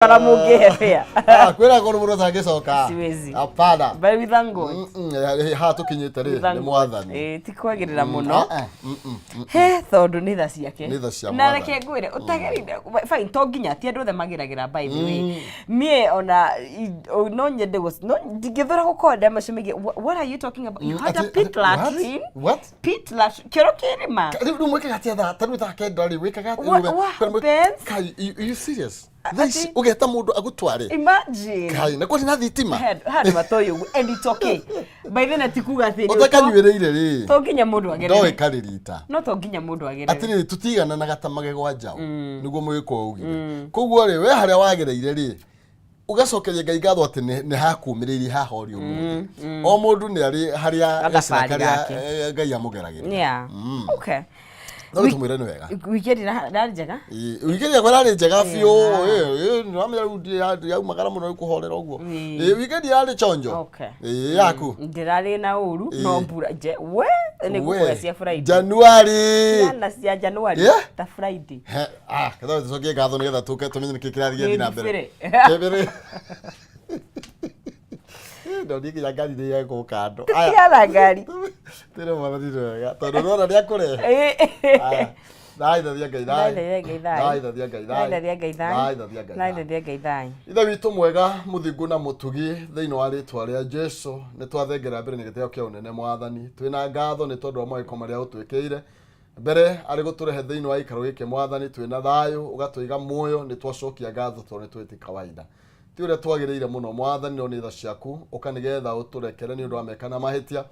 Kana mũngĩhe fare. Ah, kwĩra kũndũ mũndũ atangĩcoka. Siwezi. Hapana. But we thank God. Haha tũkinyĩte We rĩ thank nĩ God. mwathani. Eh, ti kwagĩrĩra mũno. Ah, ah, mm, mm, mm. He, tondũ nĩ tha ciake. Nĩ tha cia Na Mwathani. reke ngwĩre, ũtagĩrĩire, fine, to nginya, ti andũ othe mageragĩra by the way. Niĩ ona, no nyende no ndingĩthũra gũkorwo ndamacemairie. What are you talking about? You had a pit latrine? What? Pit latrine? Kĩoro kĩrĩma? Rĩu rĩu mwĩkaga atĩa thaa ta rĩu thaa kenda rĩ wĩkaga atĩa? What happens? Kai, you serious? Thaa ici ũgeta mũndũ agũtware? Imagine. Kai, na kwani na thitima? Handũ matoĩ ũguo and it's okay. By then ti kuga atĩ Ũtakanyuĩrĩire rĩ. to nginya mũndũ agerere. Ndoĩ karĩ rita. No to nginya mũndũ agerere. Atĩrĩrĩ, tũtigananaga ta magego a njaũ, nĩguo mũgĩkũyũ augire. Koguo rĩ, we harĩa wagereire rĩ, ũgacokeria Ngai ngatho atĩ nĩ hakũmĩrĩirie haha ũrĩ ũmũthĩ. O mũndũ nĩ arĩ harĩa gacĩra Gathabarĩ karĩa gake. Ngai amũgeragĩria. Yeah. Okay. No tũmwĩre nĩ wega. Weekend ĩrarĩ njega? Ĩĩ, Weekend yakwa ĩrarĩ njega biũ. Nĩwamenya rĩu ndiaumagara mũno kũhorera ũguo. Ĩĩ, weekend yarĩ chonjo. Ĩĩ, yaku. Ndĩrarĩ na ũru no mbura nje we nĩ ngũkũhe cia Friday. January. Ciana cia January ta Friday. He, ah, ketha tũcokie ngatho nĩgetha tũke tũmenye nĩkĩ kĩrathiĩ na mbere. Nĩ Kĩbĩrĩ. Ndonire nginya ngari nĩ yekwo kando. Tigana ngari. Tĩrĩ mwathani nĩ wega tondũ nĩwona nĩ akũrehe. Aya. Thaithathia Ngai thayũ. Thaithathia Ngai thayũ. Thaithathia Ngai thayũ. Thaithathia Ngai thayũ. Thaithathia Ngai thayũ. Thaithathia Ngai thayũ. Ithe witũ mwega mũthingu na mũtugi thĩinĩ wa rĩtwa rĩa Jesu nĩ twathengera mbere nĩ gĩtĩo kĩa ũnene mwathani twĩna ngatho nĩ tondũ wa mawĩko marĩa ũtwĩkĩire mbere arĩ gũtũrehe thĩinĩ wa gĩikaro gĩkĩ mwathani twĩna thayũ ũgatũiga muoyo nĩ twacokia ngatho tondũ nĩ tũĩ ti kawaida ti ũrĩa twagĩrĩire mũno mwathani no nĩ tha ciaku ũka nĩgetha ũtũrekere nĩ ũndũ wa meka na mahĩtia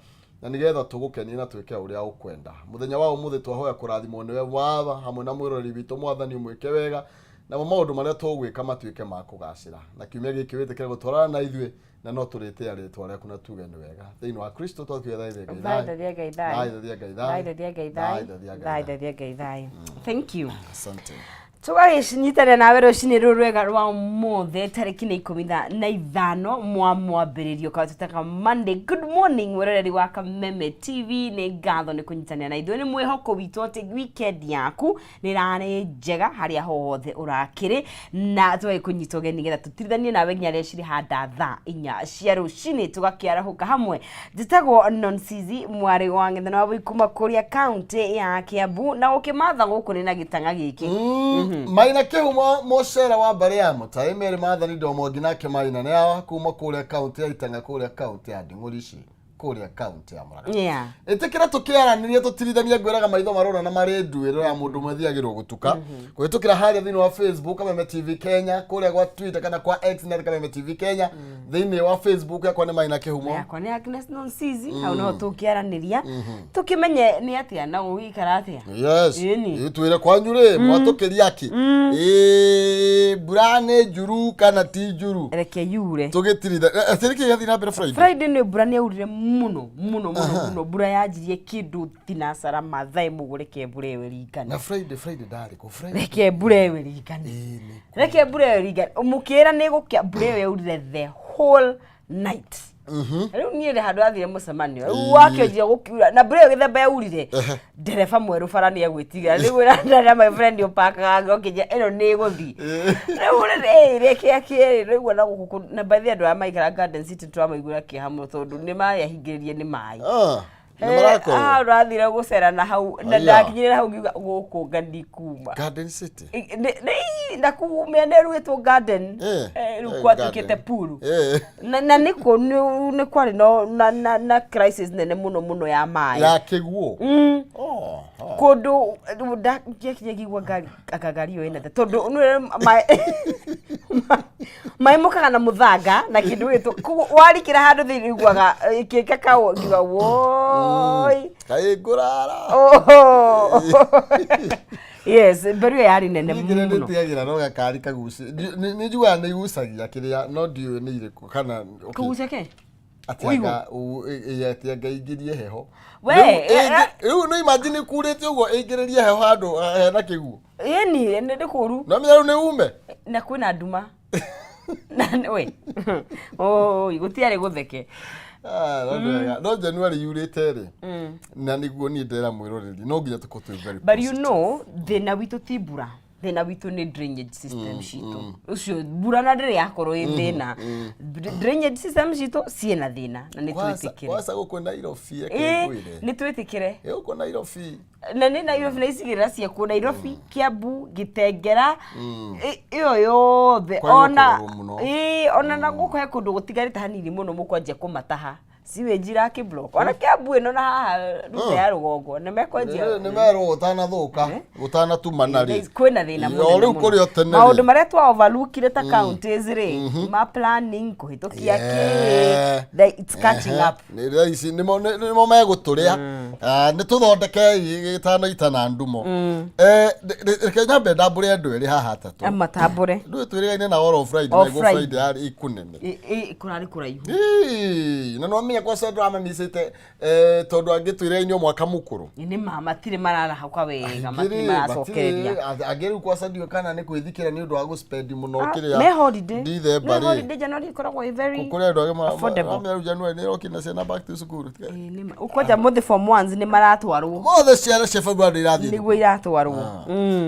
na nĩgetha tũgũkenie na twĩke ũrĩa ũkwenda mũthenya wa ũmũthĩ twahoya kũrathimwo nĩwe Baba hamwe na mwĩroreri witũ mwathani ũmwĩke wega namo maũndũ marĩa tũgwĩka matuĩke ma kũgacĩra na kiumia gĩkĩ wĩtĩkĩre gũtwarana na ithuĩ na no tũrĩtĩa rĩtwa rĩaku na tuge nĩ wega thĩinĩ wa Kristo twakiuga thaithia Ngai thayũ. Thaithathia Ngai thayũ. Thaithathia Ngai thayũ. Thaithathia Ngai thayũ. Thaithathia Ngai thayũ. Thaithathia Ngai thayũ. Thank you. Asante. Tũgagĩcinyitanĩra nawe rũcinĩ rũrũ rwega rwa ũmũthĩ tarĩki nĩ ikũmi na ithano mwa mwambĩrĩrio kawa tũtaga Monday. Good morning mwĩroreri wa Kameme TV, nĩ ngatho nĩ kũnyitanĩra na ithuĩ, nĩ mwĩhoko witũ atĩ weekend yaku nĩ ĩrarĩ njega harĩa hothe ũrakĩrĩ, na tũgagĩkũnyita ũgeni nĩgetha tũtirithanie nawe nginya rĩrĩa cirĩhanda thaa inya cia rũcinĩ tũgakĩarahũka hamwe. Njĩtagwo Nonsizi mwarĩ wa Ng'ethano wa Wũi kuma kũrĩa kaũntĩ ya Kiambu, na gũkĩmatha gũkũ nĩ na gĩtang'a gĩkĩ. Maina Kĩhumo mũcere wa mbarĩ ya Mũtai Mary Mathani Ndomongi nake Maina nĩ awa kuma kũrĩa kaũntĩ ya Itang'a kũrĩa kaũntĩ ya Nding'ũrici kũrĩa kaũntĩ ya Mũrang'a. Ĩtĩkĩra tũkĩaranĩria tũtirithanie ngwĩraga maitho marona na marĩ nduĩro ya mũndũ ũmwe thiagĩrwo gũtuka kũhĩtũkĩra harĩa thĩinĩ wa Facebook Kameme TV Kenya kũrĩa gwa Twitter kana kwa X na Kameme TV Kenya thĩinĩ wa Facebook yakwa nĩ Maina Kĩhumo Yakwa nĩ Agnes Nonsizi, hau no tũkĩaranĩria tũkĩmenye nĩ atĩa na gũgĩikara atĩa. Yes. Ĩni. Ĩ, twĩre kwanyu rĩ mwatũkĩria kĩ Ĩ, mbura nĩ njuru kana ti njuru Reke yure. Tũgĩtiritha atĩ nĩkĩ gĩathiĩ na mbere Friday? Friday nĩ mbura nĩ yaurire mũno mũno mũno mũno, mbura yanjirie kĩndũ thinacara mathaa ĩmwe, reke mbura ĩyo ĩringane. Na Friday ndarĩ kũ Friday? Reke mbura ĩyo ĩringane. Ĩ, nĩ Reke mbura ĩyo ĩringane, mũkĩra nĩ gũkĩa, mbura ĩyo yaurire the whole night. Rĩu niĩ rĩ handũ athire mũcemanio rĩu wakĩanjia gũkiura na mbura ĩyo gĩthemba yaurire, ndereba mwerũ bara nĩ egwĩtigĩra rĩu ĩra my friend ũpakaga ngokĩnja ĩno nĩ ĩgũthiĩ rĩu rĩ reke akĩrĩ rĩu ona gũkũ na by the andũ arĩa maikara Garden City tũramaiguĩra kĩeha mũno tondũ nĩ mayahingĩrĩrie nĩ maĩ. Ah, nĩ marakorwo Ah, ũrathire gũcera na hau na Aya. ndakinyire hau ngiuga gũkũ ngani kuma Garden City. Na kuu mĩena ĩrugĩtwo garden. Rĩu gwatuĩkĩte garden. pool. Na nĩ kũ nĩ kwarĩ no na crisis nene mũno mũno ya maĩ Ya kĩguũ. Oh, oh. Kũndũ ndakinya ngĩigua ngari anga ngari ĩyo ĩna tondũ nĩ maĩ maĩ mokaga na mũthanga na kĩndũ gĩtũ, koguo warikĩra handũ thĩinĩ ũiguaga ĩkĩka kaũ ngiuga woi. Kaĩ ngũrara. Oh. Yes, mberu ĩyo yarĩ nene Niĩ kĩrĩa mũno. ndĩtigagĩra no gakari kaguci. Nĩ njugaga nĩ igucagia kĩrĩa no ndiũĩ nĩ irĩkũ kana okay. Kũgucia ke Atĩ Ũigũ. anga ĩ, atĩ anga ĩingĩrie heho. We, Rĩu rĩu nĩ imagine kurĩte ũguo ĩingĩrĩrie heho handũ hena kĩguũ. Ĩni nĩ kũru. No menya rĩu nĩ ume. Na kwĩna nduma na we oi gũtiarĩ gũtheke. Ah, no nĩ wega. No January yurĩte rĩ na nĩguo niĩ ndera mwĩroreri no nginya tũkorwo twĩ very But you positive. know thĩna witũ ti mbura. Thĩna witũ nĩ drainage system citũ. Ũcio mbura na ndĩrĩ yakorwo ĩ thĩna. Drainage system citũ ciĩna thĩna na nĩ twĩtĩkĩre. Kwaca gũkũ Nairobi, reke ngwĩre. Nĩ twĩtĩkĩre. Gũkũ Nairobi. Na nĩ Nairobi na icigĩrĩra ciakuo, Nairobi, Kiambu, Gĩtengera, ĩyo yothe. Kwagĩrĩirwo Ona kũrorwo mũno. Ona na gũkũ he kũndũ gũtigarĩte hanini mũno mũkwanjia kũmataha sewage irakĩ block, ona Kiambu ĩno na haha rute ya rũgongo nĩ mekwanjia. Nĩ merwo gũtanathũka, gũtanatumana rĩ. Kwĩna thĩna O mũnene rĩu mũno. kũrĩ o tene Maũndũ rĩ. marĩa twa overlookire ta counties rĩ, ma planning kũhĩtũkia kĩ, it's catching up. Nĩ thaa ici nĩmo megũtũrĩa. Ah, nĩ tũthondekei gĩtano itana ndumo. Reke nyambe ndambũre andũ erĩ haha atatũ. Matambũre. Ndũĩ twĩrĩgaine na oro Friday. O Na iguo Friday. Friday yarĩ ikunene. Kũrarĩ kũraihu. Ii, na nwamenya kwa andũ amamicĩte tondũ angĩ twĩrĩgaine o mwaka mũkũrũ. Nĩ ma matirĩ mararahũka wega, matirĩ Angĩ rĩ, maracokereria. angĩ rĩu kwaca ndiũĩ kana nĩ kwĩthikĩra nĩ ũndũ wa gũspendi mũno Ah, kĩrĩa me holiday. Dithemba Me rĩ. holiday, January ĩkoragwo ĩ very Kũrĩ andũ angĩ affordable. maramenya rĩu January nĩ ĩrokire na ciana back to school. Ĩ, nĩ ma. Kwanja mũthĩ form ones nĩ maratwarwo. Mothe ciana cia February irathiĩ. Nĩguo iratwarwo.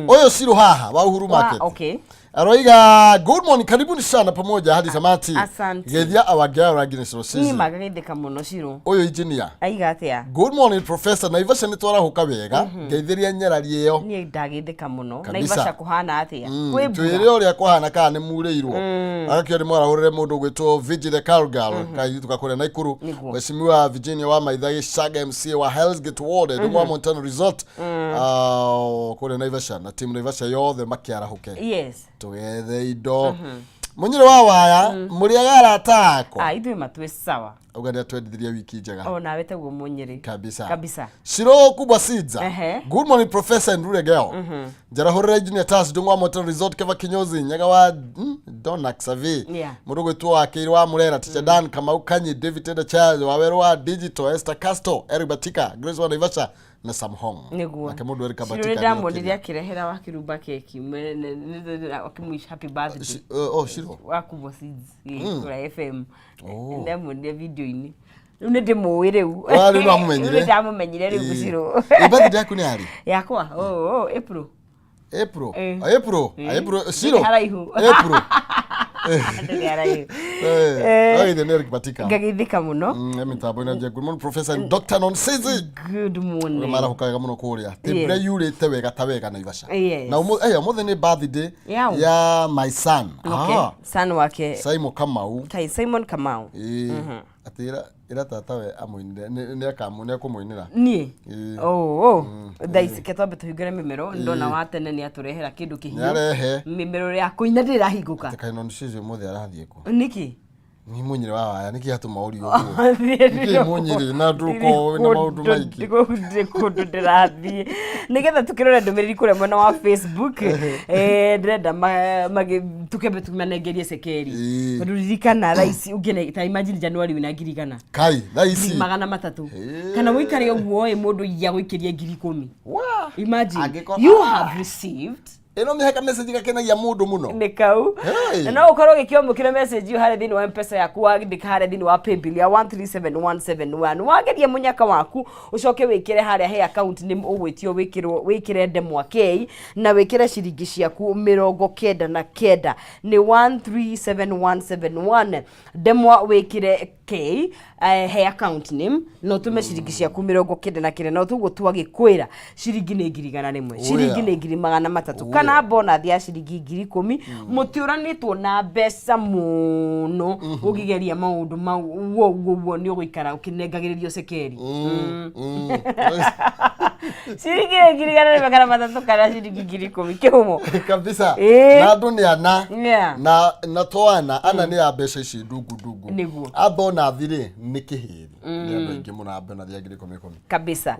Ũyũ Cirũ haha wa Uhuru Market Okay. aroiga, "Good morning, karibuni sana pamoja hadi tamati." Asante. Geithia our girl Agnes Niĩ Rosizi. magagĩthĩka mũno Cirũ. Ũyũ engineer. Aiga atĩa? "Good morning, professor. Naivasha nĩ twarahũka wega, ngeithĩria nyerari ĩyo." Niĩ ndagĩthĩka mũno. Kabisa. Naivasha kũhana atĩa? Kwĩ mbura? Twĩre ũrĩa kwahana kana nĩ murĩirwo. Agakĩo nĩ mwarahũrĩre mũndũ ũgwĩtwo Vigi the Cowgirl kairĩtu kũrĩa Naikuru. Mheshimiwa Virginia wa Maitha Gĩcaga, MCA wa Hell's Gate Ward, Ndung'u wa Montana Resort, kũrĩa Naivasha na timu Naivasha yothe makĩarahũke. Tũgethe indo mũnyĩrĩ wa waya mũrĩaga arata akwa. Ah, ithuĩ matwĩ sawa. Auga nĩ atwendithirie wiki njega. O nawe taguo mũnyĩrĩ. Kabisa. Kabisa. Shiro kubwa Sidza. "Good morning, Professor and Rure Girl. Njarahũrĩra Engineer Tas Ndung'u wa Mountain Resort, Keva Kinyozi Nyaga wa Donak Survey. Mũndũ gwĩtwo wa Kĩirũ wa Murera, Teacher Dan Kamau Kanyi, David Tenda Charles wa Werũ wa Digital, Esther Castro, Eric Batika, Grace wa Naivasha na Sam Hong." Nake mũndũ Eric Cirũ nĩ Batika. Ndamuonire akĩrehera wa kĩrumba keki akĩmwish happy birthday. Oh, Shiro. Wa Kubwa Seeds kũrĩa FM. Ndamuonire video-inĩ. Rĩu nĩ ndĩmũĩ rĩu. Wa, rĩu nĩwamũmenyire? Rĩu nĩ ndamũmenyire rĩu Cirũ. Ĩ, birthday yaku nĩ yarĩ? Yakwa, oh, April. April. Eh. Ah, April. Ah, April. Shiro. Ndĩrĩ haraihu. April. Ndĩrĩ haraihu. Eh, nĩ Eric Batika. Ngagĩthĩka mũno. Mĩtambo ĩno njega. "Good morning, Professor and Dr. Nonsizi." Good morning. Marahũka wega mũno kũrĩa. Tĩ mbura yurĩte wega ta wega Naivasha. Na ũmũthĩ nĩ birthday Yao. ya my son. Okay. Ah, Son wake. Simon Kamau. Kai Simon Kamau. Ĩĩ. Atĩ ĩra tata we amũinĩre nĩ akamũ nĩ ekũmũinĩra. Niĩ? Ĩĩ. Oh. Thaa ici ke twambe tũhingũre mĩmero, ndona wa tene nĩ atũrehera kĩndũ Nĩ kĩhiũ. arehe. Mĩmero ya kũina ndĩrahingũka. Kaĩ Nonsizi ũmũthĩ arathiĩ kũ? Nĩkĩ? Nĩ mũnyĩrĩ wa waya nĩkĩ atũma ũrio ũguo? Nĩkĩ mũnyĩrĩ na ndũkorwo wĩna maũndũ maingĩ? Ndĩ kũndũ ndĩrathiĩ nĩgetha tũkĩrore ndũmĩrĩri kũrĩa mwena wa Facebook. Ndĩrenda tũkĩambe tũmanengerie cekeri. Tondũ ririkana thaa ici ũngĩne ta imagine January wĩna 100,000. Kai thaa ici. 300,000 kana ũikare ũguo ĩ mũndũ ia gũikĩrie 10,000. Wa! Imagine you have received. Ĩno mĩhaka message gakenagia mũndũ mũno. Nĩ kau. Hey. Na no ũkorwo ũgĩkĩamũkĩra message ĩyo harĩa thĩinĩ wa Mpesa yaku, wandĩka harĩa thĩinĩ wa paybill ya 137171, wageria mũnyaka waku, ũcoke wĩkĩre harĩa he account nĩ ũgwĩtio wĩkĩrwo, wĩkĩre ndemwa K na wĩkĩre ciringi ciaku 99. Nĩ 137171, ndemwa wĩkĩre K, he account name, na ũtũme ciringi ciaku 99. Na ũguo twagĩkwĩra ciringi nĩ 100,000, ciringi nĩ 300,000 kana bonathi ya ciringi 10,000. Mũtiũranĩtwo na mbeca mũno ũngĩgeria maũndũ mau ũguo ũguo ũguo nĩ ũgũikara ũkĩnengagĩrĩrio cekeri. Ciringi nĩ 100,300 kana ciringi 10,000 kĩhumo. Kabisa. Na andũ nĩ ana. Na to ana ana nĩ ya mbeca ici ndungu ndungu. A bonathi rĩ nĩ kĩhĩri nĩ andũ aingĩ mũno a bonathi ya 10,000 10,000. Kabisa.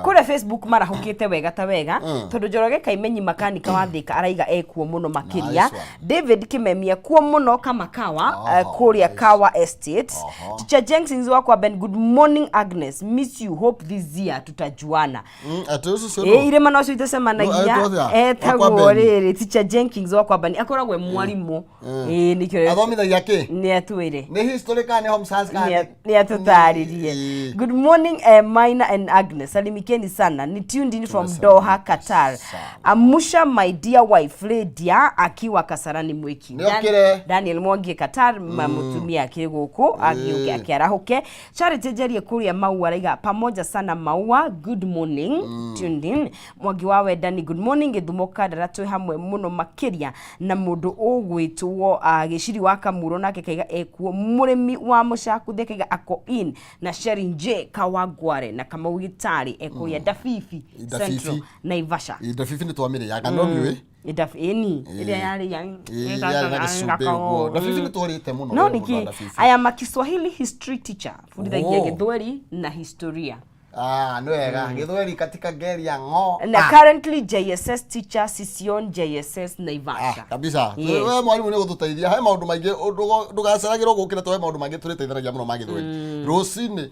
Kũrĩa Facebook marahũkĩte wega ta wega tondũ Njoroge Kaimenyi makanika wa Thĩka araiga ekuo mũno makĩria. Nice one. David Kimemia kuo mũno Kamakawa, kũrĩa nice. Kawa Estate. Teacher Jenkins wakwa Ben, "Good morning, Agnes, miss you, hope this year tutajuana." Atĩ ũcio Ĩ irĩma nocio itacemanagia. No, etwo atĩa? Etagwo Wakwa Ben. rĩrĩ Teacher Jenkins wakwa Bani akoragwo e mwarimũ. Ĩ nĩkĩo. Athomithagia kĩ? Nĩ atwĩre. Nĩ history kana nĩ home science kana Nĩ atũtarĩrie. Ĩĩ. Good morning, Maina and Agnes. Salimikeni sana. Ni tuned in from Tumesalimika Doha, Qatar. sana. Amusha my dear wife Lydia akiwa Kasarani Mwiki. Nĩokĩre. Daniel Mwangi Qatar, mutumia akĩrĩ gũkũ agĩũke akĩarahũke. Charity Njerie kũrĩa Maua araiga pamoja sana Maua. Good morning. Tuned in. Mwangi wa Wendani, good morning. Gĩthumo Kandara twĩ hamwe mũno makĩria na mũndũ ũgwĩtwo Gĩciri wa Kamuro nake kaiga ekuo, mũrĩmi wa Mũcakuthe kaiga ako in na Sherin J Kawangware na Kamau Gĩtarĩ ekũrĩa Ndabibi Ndabibi. Central Naivasha. Ndabibi nĩ twamĩrĩaga no nĩũĩ. Ĩni ĩrĩa yarĩ ya Ĩĩ, yarĩ na gĩcumbĩ ũguo. Ndabibi nĩ twarĩte mũno no we mũndũ wa niki ndabibi. I am a Kiswahili history teacher, bundithagia Oh. Gĩthweri na historia. Ah, nĩ wega. Gĩthweri katika ngeri ya ng'o. Na currently JSS teacher, Sision JSS, Ah, Naivasha. kabisa. Yes. We mwarimu nĩ gũtũteithia he maũndũ maingĩ ndũgaceragĩrwo gũkĩra to he maũndũ maingĩ tũrĩteithanagia mũno ma gĩthweri rũcinĩ.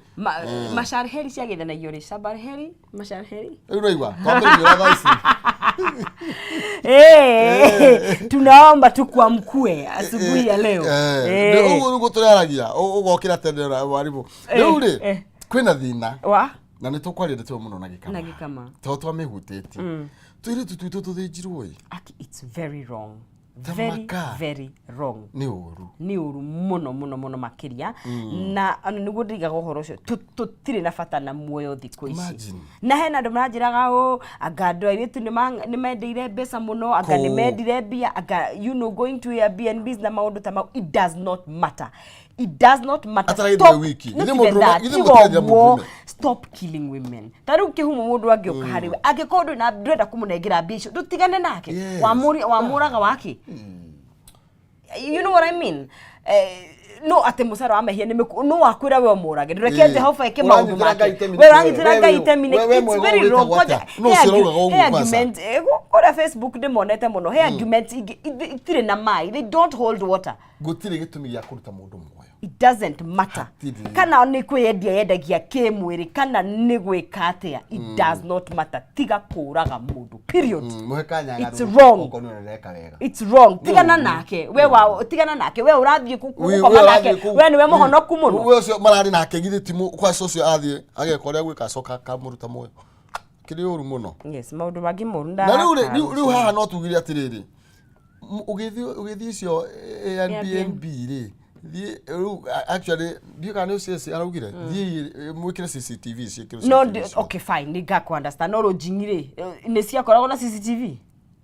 Masharheri ciagĩthanagio rĩ shabarheri masharheri. Rĩu ũraigua twambĩrĩria thaa ici. Eh, tunaomba tukuamkue asubuhi ya leo. Eh, Eh. ũguo nĩguo tũrĩaragia ũgokĩra tene na mwarimũ rĩu rĩ eh. kwĩna thĩna Wa na nĩ tũkwaria ndeto ĩyo mũno na gĩkama na gĩkama. tondũ twamĩhutĩtie tũirĩtu twitũ tũthĩnjirwo ĩ. Aki, it's very wrong, Ta very maka. very wrong. Nĩ ũru. Nĩ ũru mũno mũno mũno makĩria na ona nĩguo ndĩigaga ũhoro ũcio tũtirĩ na bata na muoyo thikũ ici. Imagine. Na hena andũ maranjĩraga ũ anga andũ airĩtu nĩ mendeire mbeca mũno, anga nĩ Kũ. mendire mbia, anga going to Airbnbs na maũndũ ta mau. It does not matter, it does not matter. Ataragithire Stop- wiki. not Githĩ even mũndũrũme- that. githĩ Tiga mũtirethira ũguo. mũndũrũme? Stop killing women. Ta rĩu kĩhumo mũndũ angĩũka harĩ we angĩkorwo ndũrĩ na ndũrenda kũmũnengera mbia icio, ndũtigane nake. Yes. Wamũraga wake, you know what I mean? No atä må cara wa mehia no wakwä we å må rage ndå reke Ĩĩ. Jehova eke maå ndå Ũranyitĩra make Ngai itemi we nĩkĩ? ũranyitĩra We Ngai wĩ- itemi we- we nĩkĩ? It's mwega very wrong. ũgwĩtagwo Kwanja, atĩa? No he ũcio ũraugaga ũguo he kwanza. argument, kũrĩa Facebook ndĩmonete mũno he argument ingĩ itirĩ na mai, they don't hold water. Gũtirĩ gĩtũmi gĩa kũruta mũndũ muoyo. It doesn't matter. Hatirĩ. Kana nĩ kwĩyendia yendagia kĩmwĩrĩ kana nĩ gwĩka atĩa, it does not matter. Tiga kũraga mũndũ, period. Mũhe kanya It's wrong. okorwo nĩ ũreka wega. It's wrong. Tigana nake we, wa tigana nake we ũrathiĩ We- gũkoma we nake ũrathiĩ kũu- we nĩwe mũhonoku mũno. We ũcio mararĩ nake githĩ ti kwaca ũcio athiĩ ageka ũrĩa gwĩka acoka akamũruta muoyo kĩrĩ ũru mũno. Yes, maũndũ mangĩ moru. Na rĩu rĩ rĩu haha no tugire atĩrĩrĩ, ũgĩthiĩ icio Airbnb rĩ, thiĩ rĩu actually ndiũ kana nĩ ũcio araugire thiĩ mwĩkĩre CCTV ciĩkĩrwo No CCTV ciothe. okay, fine, nĩ ngakũ understand, no rũnjing'i rĩ, nĩ ciakoragwo na CCTV.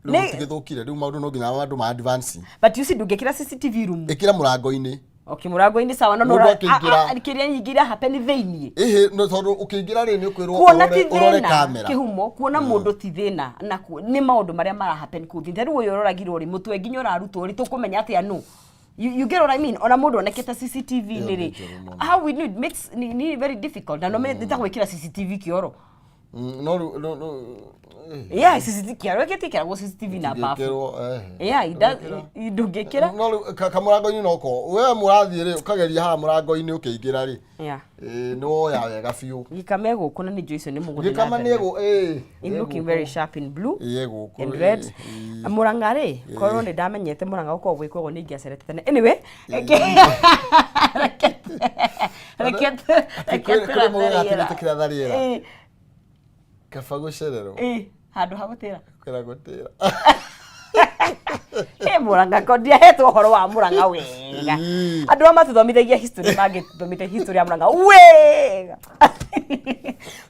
Rĩu gũtigĩthũkire rĩu maũndũ no nginya andũ ma advance. But you see, ndũngĩkĩra CCTV room. Ĩkĩra mũrango-inĩ. Okay, mũrango-inĩ sawa, no Mũndũ akĩingĩra. kĩrĩa nyingĩ ira happen thĩiniĩ. Ĩhĩ, no tondũ ũkĩingĩra rĩ nĩ ũkwĩrwo Kuona ti ũrore thĩna kamera. kĩhumo kuona mũndũ ti thĩna na nĩ maũndũ marĩa mara happen kũu thĩinĩ. Ta rĩu ũyũ ũroragirwo rĩ, mũtwe nginya ũrarutwo rĩ, tũkũmenya atĩa nũ? You get what I mean? Ona mũndũ onekete CCTV-inĩ Ĩyo rĩ, nĩ njũru mũno. how we need makes ni very difficult na no me ta gwĩkĩra CCTV kĩoro. No rĩu no Yeah, CCTV kĩoro gĩtiĩkĩragwo CCTV na bafu. Gĩkĩrwo, Yeah, it does, ndũngĩkĩra. No rĩu kamũrango-inĩ noko we mũrathiĩ rĩ ũkageria haha mũrango-inĩ ũkĩingĩra rĩ Yeah. Ĩ, nĩ woya wega biũ. Gĩkame gũkũ na nĩ njũĩ icio nĩ mũgũthiĩ na Gĩkama mbere. nĩ ĩgũ ĩ In looking very sharp in blue ĩ gũkũ and red. Murang'a rĩ, korwo nĩ ndamenyete Murang'a gũkoragwo gwĩ kwega nĩ ingĩacerete tene. Anyway, reke reke reke reke Kũrĩ mũgũga atĩ tũrathe gĩtĩkĩra tharĩra rĩera. kaba gũcererwo Ĩ, handũ ha gũtĩra. gũkĩra gũtĩra. Ĩ, Murang'a ko ndiahetwo ũhoro wa Murang'a wega. Ĩ. Andũ arĩa matũthomithagia history mangĩtũthomithia history ya Murang'a wega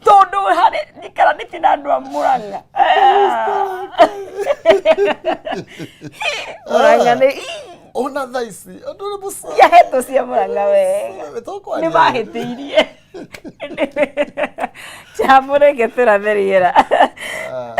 tondũ harĩ njikaranĩtie na andũ a Murang'a. Murang'a nĩ Ona thaa ici ũndũ nĩ mũca ndiahetwo cia Murang'a wega. Tũkwaria. Nĩ mahĩtĩirie chamũreke tũrathe rĩera. Ah.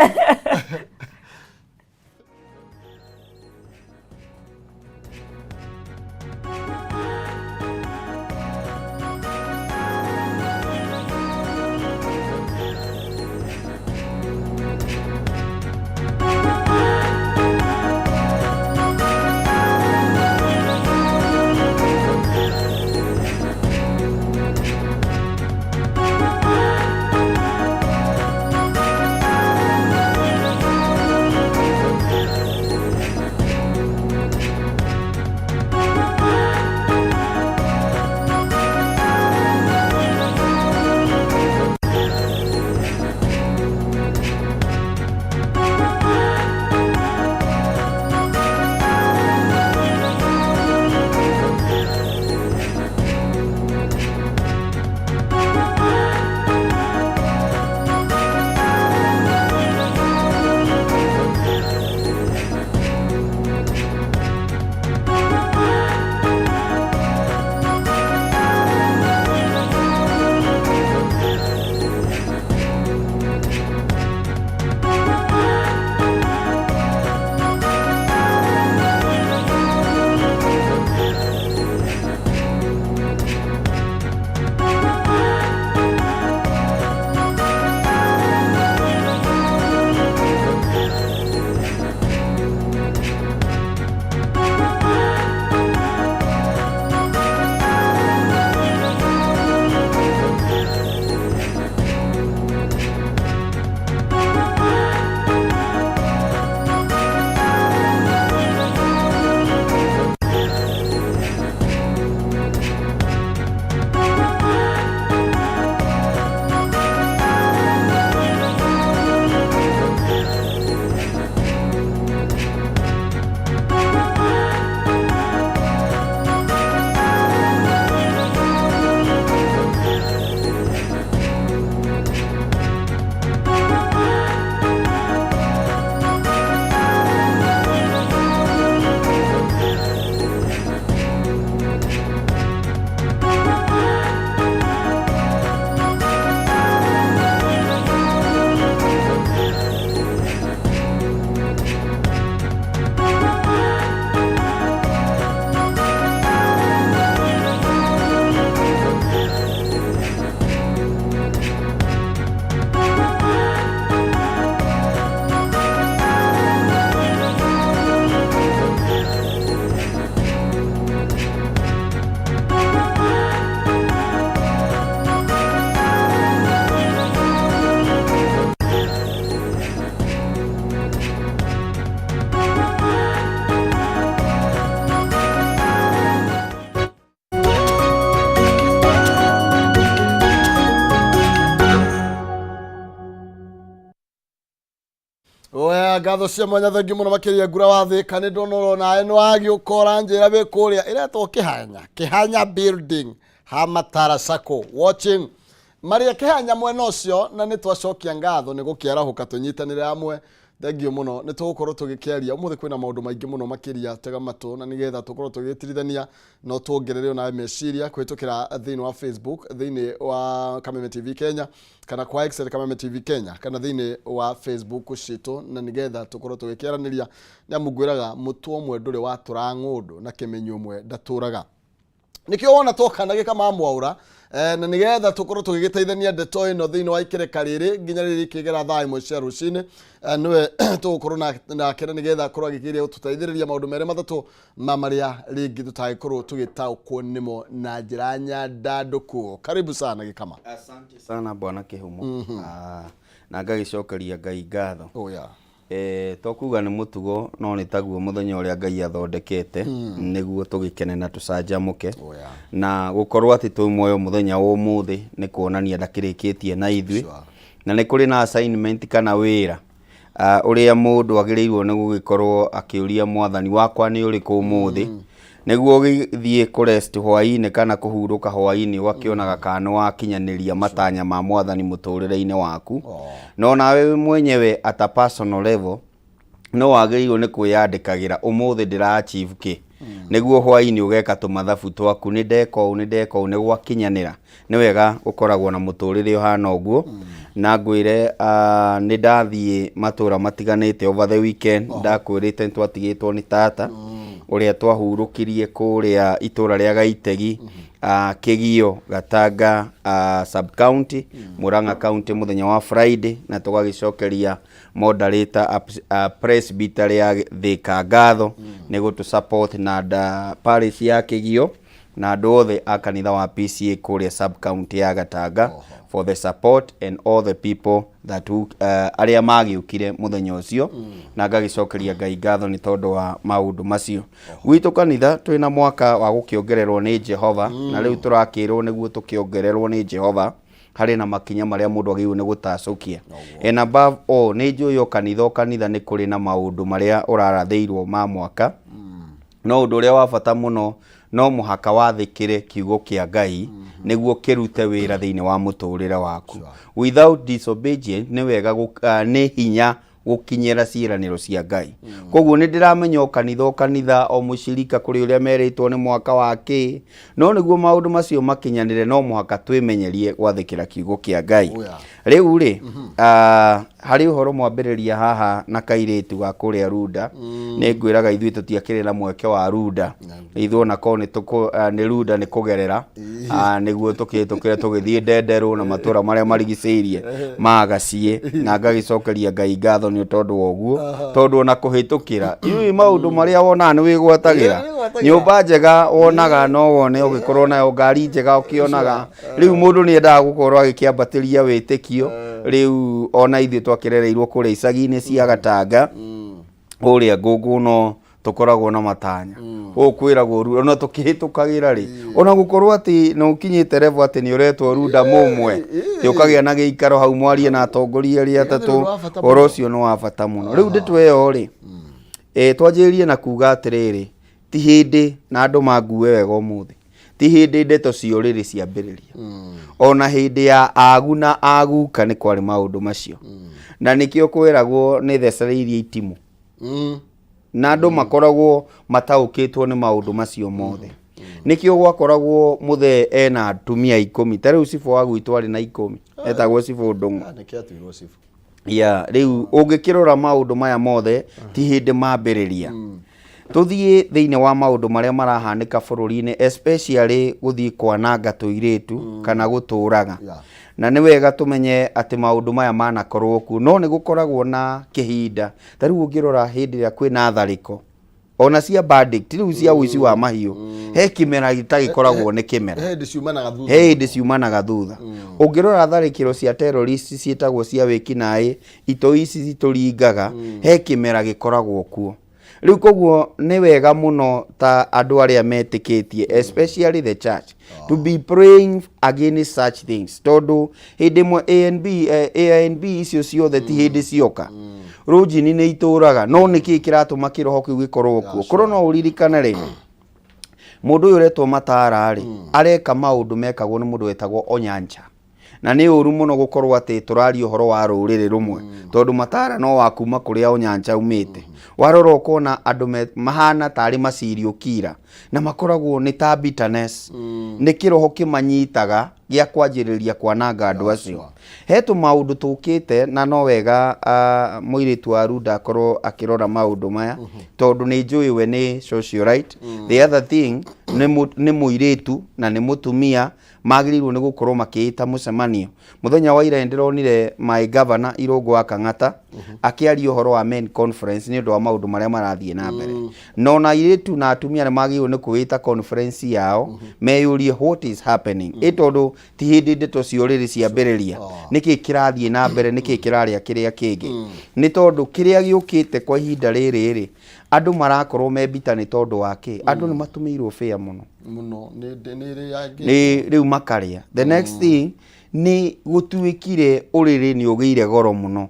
Aya, ngatho cia mwanya, thengiũ mũno makĩria. Ngura wa Thĩka, nĩ ndona oro nawe nĩ wagĩũka ũranjĩra wĩ kũrĩa ĩretwo Kĩhanya, Kĩhanya building ha Matara Sacco, watching marĩa Kĩhanya mwena ũcio, na nĩ twacokia ngatho nĩ gũkĩarahũka tũnyitanĩre hamwe. Thengiũ mũno. Nĩ tũgũkorwo tũgĩkĩaria ũmũthĩ, kwĩna maũndũ maingĩ mũno makĩria. Tega matũ na nĩgetha tũkorwo tũgĩtirithania no tuongerere onawe meciria kũhĩtũkĩra thĩinĩ wa Facebook, thĩinĩ wa Kameme TV Kenya, kana kwa Excel Kameme TV Kenya, kana thĩinĩ wa Facebook citũ, na nĩgetha tũkorwo tũgĩkĩaranĩria, nĩ amu ngwĩraga mũtwe ũmwe ndũrĩ watũra ng'ũndũ na kĩmenyi ũmwe ndatũraga. Nikio wona twoka na gĩkama mwaura na nigetha tũkorwo tũgĩgĩteithania ndeto ĩno thĩinĩ wa ikereka rĩrĩ nginya rĩrĩ ikĩgera thaa 1 cia rũcinĩ. Nĩwe tũgũkorwo nake na nĩgetha akorwo agĩkĩgeria gũtũteithĩrĩria maũndũ merĩ matatũ ma marĩa rĩngĩ tũtagĩkorwo tũgĩtaũkwo nĩmo na njĩra nyandandũku. Karibu sana, Gĩkama. Asante sana, bwana Kĩhumo. Ah, na ngagĩcokeria Ngai ngatho. Oh, yeah. To kuga nĩ mũtugo, no nĩ taguo mũthenya ũrĩa Ngai athondekete nĩguo tũgĩkene na tũcanjamũke. Oh, yeah. Na gũkorwo atĩ twĩ muoyo mũthenya wa ũmũthĩ nĩ kuonania ndakĩrĩkĩtie na ithuĩ. Na nĩ kũrĩ na assignment kana wĩra ũrĩa mũndũ agĩrĩirwo nĩ gũgĩkorwo akĩũria Mwathani wakwa nĩ ũrĩkũ ũmũthĩ, nĩguo ũgĩthiĩ kũrest hwaĩ-inĩ kana kũhurũka hwaĩ-inĩ ũgakĩonaga kana nĩ wakinyanĩria matanya ma Mwathani mũtũrĩre-inĩ waku. No nawe wĩ mwenyewe at a personal level no wagĩrĩirwo nĩ kwĩyandĩkagĩra ũmũthĩ ndĩra achieve kĩ, nĩguo hwaĩ-inĩ ũgeka tũmathabu twaku, nĩ ndeka ũũ, nĩ ndeka ũũ, nĩ gwakinyanĩra. Nĩ wega gũkoragwo na mũtũrĩre ũhana ũguo. Na ngwĩre, nĩ ndathiĩ matũra matiganĩte over the weekend. Ndakwĩrĩte nĩ twatigĩtwo nĩ tata ũrĩa twahurũkirie kũrĩa itũra rĩa Gaitegi, Kĩgio, Gatanga sub county, Murang'a County, mũthenya wa Friday, na tũgagĩcokeria moderator presbyter ya Thika ngatho nĩ gũtũ support, na nda parish ya Kĩgio na andũ othe a kanitha wa PCA kũrĩa sub county ya Gatanga for the support and all the people that who, arĩa magĩũkire mũthenya ũcio, na ngagĩcokeria Ngai ngatho nĩ tondũ wa maũndũ macio. Gwitũ kanitha twĩna mwaka wa gũkĩongererwo nĩ Jehova, na rĩu tũrakĩrwo nĩguo tũkĩongererwo nĩ Jehova harĩ na makinya marĩa mũndũ agĩrĩirwo nĩ gũtacũkia. And above all, nĩ njũĩ o kanitha o kanitha nĩ kũrĩ na maũndũ marĩa ũrarathĩirwo ma mwaka, no ũndũ ũrĩa wa bata mũno, no mũhaka wathĩkĩre kiugo kĩa Ngai nĩguo kĩrute wĩra thĩinĩ wa mũtũrĩre waku. Without disobedience, nĩ wega nĩ hinya gũkinyĩra ciĩranĩro cia Ngai. Koguo nĩ ndĩramenya o kanitha o kanitha, o mũcirika, kũrĩ ũrĩa merĩtwo nĩ mwaka wa kĩ, no nĩguo maũndũ macio makinyanĩre no mũhaka twĩmenyerie gwathĩkĩra kiugo kĩa Ngai. Rĩu rĩ, harĩ ũhoro mwambĩrĩria haha na kairĩtu ga kũrĩa Runda. Nĩ ngwĩraga ithuĩ tũtiakĩrĩ na mweke wa Runda, ithuĩ ona korwo nĩ Runda nĩ kũgerera nĩguo tũkĩhĩtũkĩre tũgĩthiĩ Ndenderũ na matũra marĩa marigicĩirie ma Gaciĩ, na ngagĩcokeria Ngai ngatho nĩ tondũ wa ũguo, tondũ ona kũhĩtũkĩra iũĩ maũndũ marĩa wonaga nĩ wĩgwatagĩra. Nĩ wĩgwatagĩra. Nyũmba njega wonaga no wone ũgĩkorwo nayo, ngari njega ũkĩonaga. Rĩu mũndũ nĩ endaga gũkorwo agĩkĩambatĩria wĩtĩkio. Rĩu ona ithuĩ twakĩrereirwo kũrĩa icagi-inĩ cia Gatanga, kũrĩa ngũngũ, no tũkoragwo na matanya gũkũ kwĩragwo ona tũkĩhĩtũkagĩra rĩ, ona gũkorwo atĩ nĩ ũkinyĩte level atĩ nĩ ũretwo Runda mũmwe, atĩ ũkagĩa na gĩikaro hau mwarie na atongoria arĩa Nĩ atatũ. ũndũ wa bata Ũhoro mũno. ũcio nĩ wa bata mũno. Rĩu ndeto ĩyo rĩ, twanjĩrĩrie na kuga atĩrĩrĩ, ti hĩndĩ na andũ mangue wega ũmũthĩ, ti hĩndĩ ndeto cia ũrĩrĩ ciambĩrĩria. Ona hĩndĩ ya agu na aguka nĩ kwarĩ maũndũ macio, na nĩkĩo kwĩragwo nĩ thecereirie itimũ, na andũ makoragwo mataũkĩtwo nĩ maũndũ macio mothe. Nĩkĩo gwakoragwo mũthee ena atumia 10, ta rĩu cibũ wa gwitũ arĩ na 10, etagwo Cibũ Ndũng'ũ. Ah, nĩkĩo atuirwo cibũ. Ya rĩu ũngĩkĩrora maũndũ maya mothe ti hĩndĩ mambĩrĩria. Tũthiĩ thĩinĩ wa maũndũ marĩa marahanĩka bũrũri-inĩ, especially gũthiĩ kwananga tũirĩtu kana gũtũraga. Na nĩ wega tũmenye atĩ maũndũ maya manakorwo kuo, no nĩ gũkoragwo na kĩhinda. Ta rĩu ũngĩrora hĩndĩ ĩrĩa kwĩna tharĩko ona cia bandit, rĩu cia ũici wa mahiũ, he kĩmera gĩtagĩkoragwo nĩ kĩmera. He hĩndĩ ciumanaga thutha. He hĩndĩ ciumanaga thutha. Ũngĩrora tharĩkĩro cia terrorist ciĩtagwo cia wĩkinaĩ, itoi ici citũringaga, he kĩmera gĩkoragwo kuo. Rĩu koguo nĩ wega mũno ta andũ arĩa metĩkĩtie, especially the church, to be praying against such things, tondũ hĩndĩ ĩmwe ANB, ANB icio ciothe ti hĩndĩ cioka. Rũnjini nĩ itũraga, no nĩ kĩĩ kĩratũma kĩroho kĩu gĩkorwo kuo? Korwo no ũririkane rĩ, mũndũ ũyũ ũretwo Matara rĩ, areka maũndũ mekagwo nĩ mũndũ wetagwo Onyancha. Na nĩ ũru mũno gũkorwo atĩ tũraria ũhoro wa rũrĩrĩ rũmwe, tondũ Matara no wa kuma kũrĩa Onyancha aumĩte. Warora ũkona andũ mahana tarĩ macirio kira, na makoragwo nĩ ta bitterness. Nĩ kĩroho kĩmanyitaga gĩa kwanjĩrĩria kwananga andũ acio. He tũmaũndũ tũkĩte na no wega mũirĩtu wa Runda akorwo akĩrora maũndũ maya, tondũ nĩ njũĩ we nĩ socialite. The other thing, nĩ mũirĩtu na nĩ mũtumia, magĩrĩirwo nĩ gũkorwo makĩĩta mũcemanio. Mũthenya wa ira nĩndĩronire my governor Irũngũ wa Kang'ata akĩaria ũhoro wa men conference nĩ ũndũ wa maũndũ marĩa marathiĩ na mbere. Na ona airĩtu na atumia nĩ magĩrĩirwo nĩ kwĩĩta conference yao, meyũrie what is happening. Ĩ tondũ ti hĩndĩ ndeto cia ũrĩrĩ ciambĩrĩria, nĩkĩ kĩrathiĩ na mbere, nĩkĩ kĩrarĩa kĩrĩa kĩngĩ. Nĩ tondũ kĩrĩa gĩũkĩte kwa ihinda rĩrĩ rĩ, andũ marakorwo me mbita nĩ tondũ wa kĩ? Andũ nĩ matũmĩirwo fare mũno. Mũno, nĩ ĩrĩangĩte. Nĩ rĩu makarĩa. The next thing nĩ gũtuĩkire ũrĩrĩ nĩ ũgĩire goro mũno.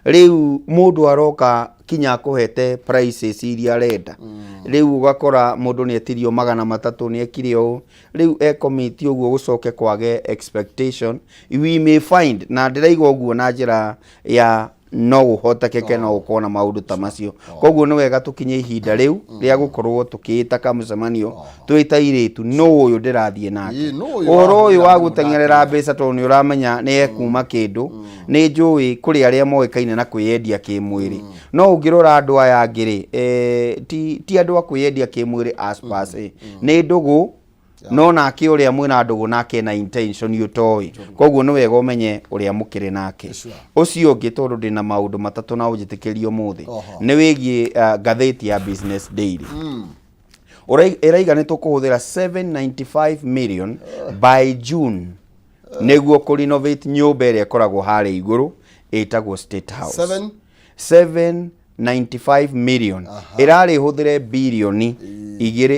Rĩu mũndũ aroka kinya akũhete prices iria arenda. Rĩu ũgakora mũndũ nĩ etirio 300, nĩ ekire ũũ. Rĩu ekomiti ũguo gũcoke kwage expectation. We may find, na ndĩraiga ũguo na njĩra ya no gũhotekeke no gũkorwo na maũndũ ta macio. Koguo nĩ wega tũkinye ihinda rĩu rĩa gũkorwo tũkĩĩta kamũcemanio twĩ ta airĩtu, nũ ũyũ ndĩrathiĩ nake? Ĩĩ, nũ ũyũ Ũhoro ũyũ wa wahũthĩra gũteng'erera mbeca tondũ nĩ ũramenya nĩ ekuma kĩndũ, nĩ njũĩ kũrĩ arĩa moĩkaine na kwĩyendia kĩmwĩrĩ. No ũngĩrora andũ aya angĩ rĩ, ti andũ a kwĩyendia kĩmwĩrĩ as per se. Nĩ ndũgũ, no nake ũrĩa mwĩna ndũgũ nake ena intention ũtoĩ. Koguo nĩ wega ũmenye ũrĩa mũkĩrĩ nake. Ũcio ũngĩ, tondũ ndĩna maũndũ matatũ na ũnjĩtĩkĩrie ũmũthĩ, nĩ wĩgiĩ ngathĩti ya Business Daily. Ĩraiga nĩ tũkũhũthĩra 795 million by June nĩguo kũ renovate nyũmba ĩrĩa ĩkoragwo harĩa igũrũ ĩtagwo State House. Seven? 795 million. Ĩrarĩ hũthĩre 2 birioni,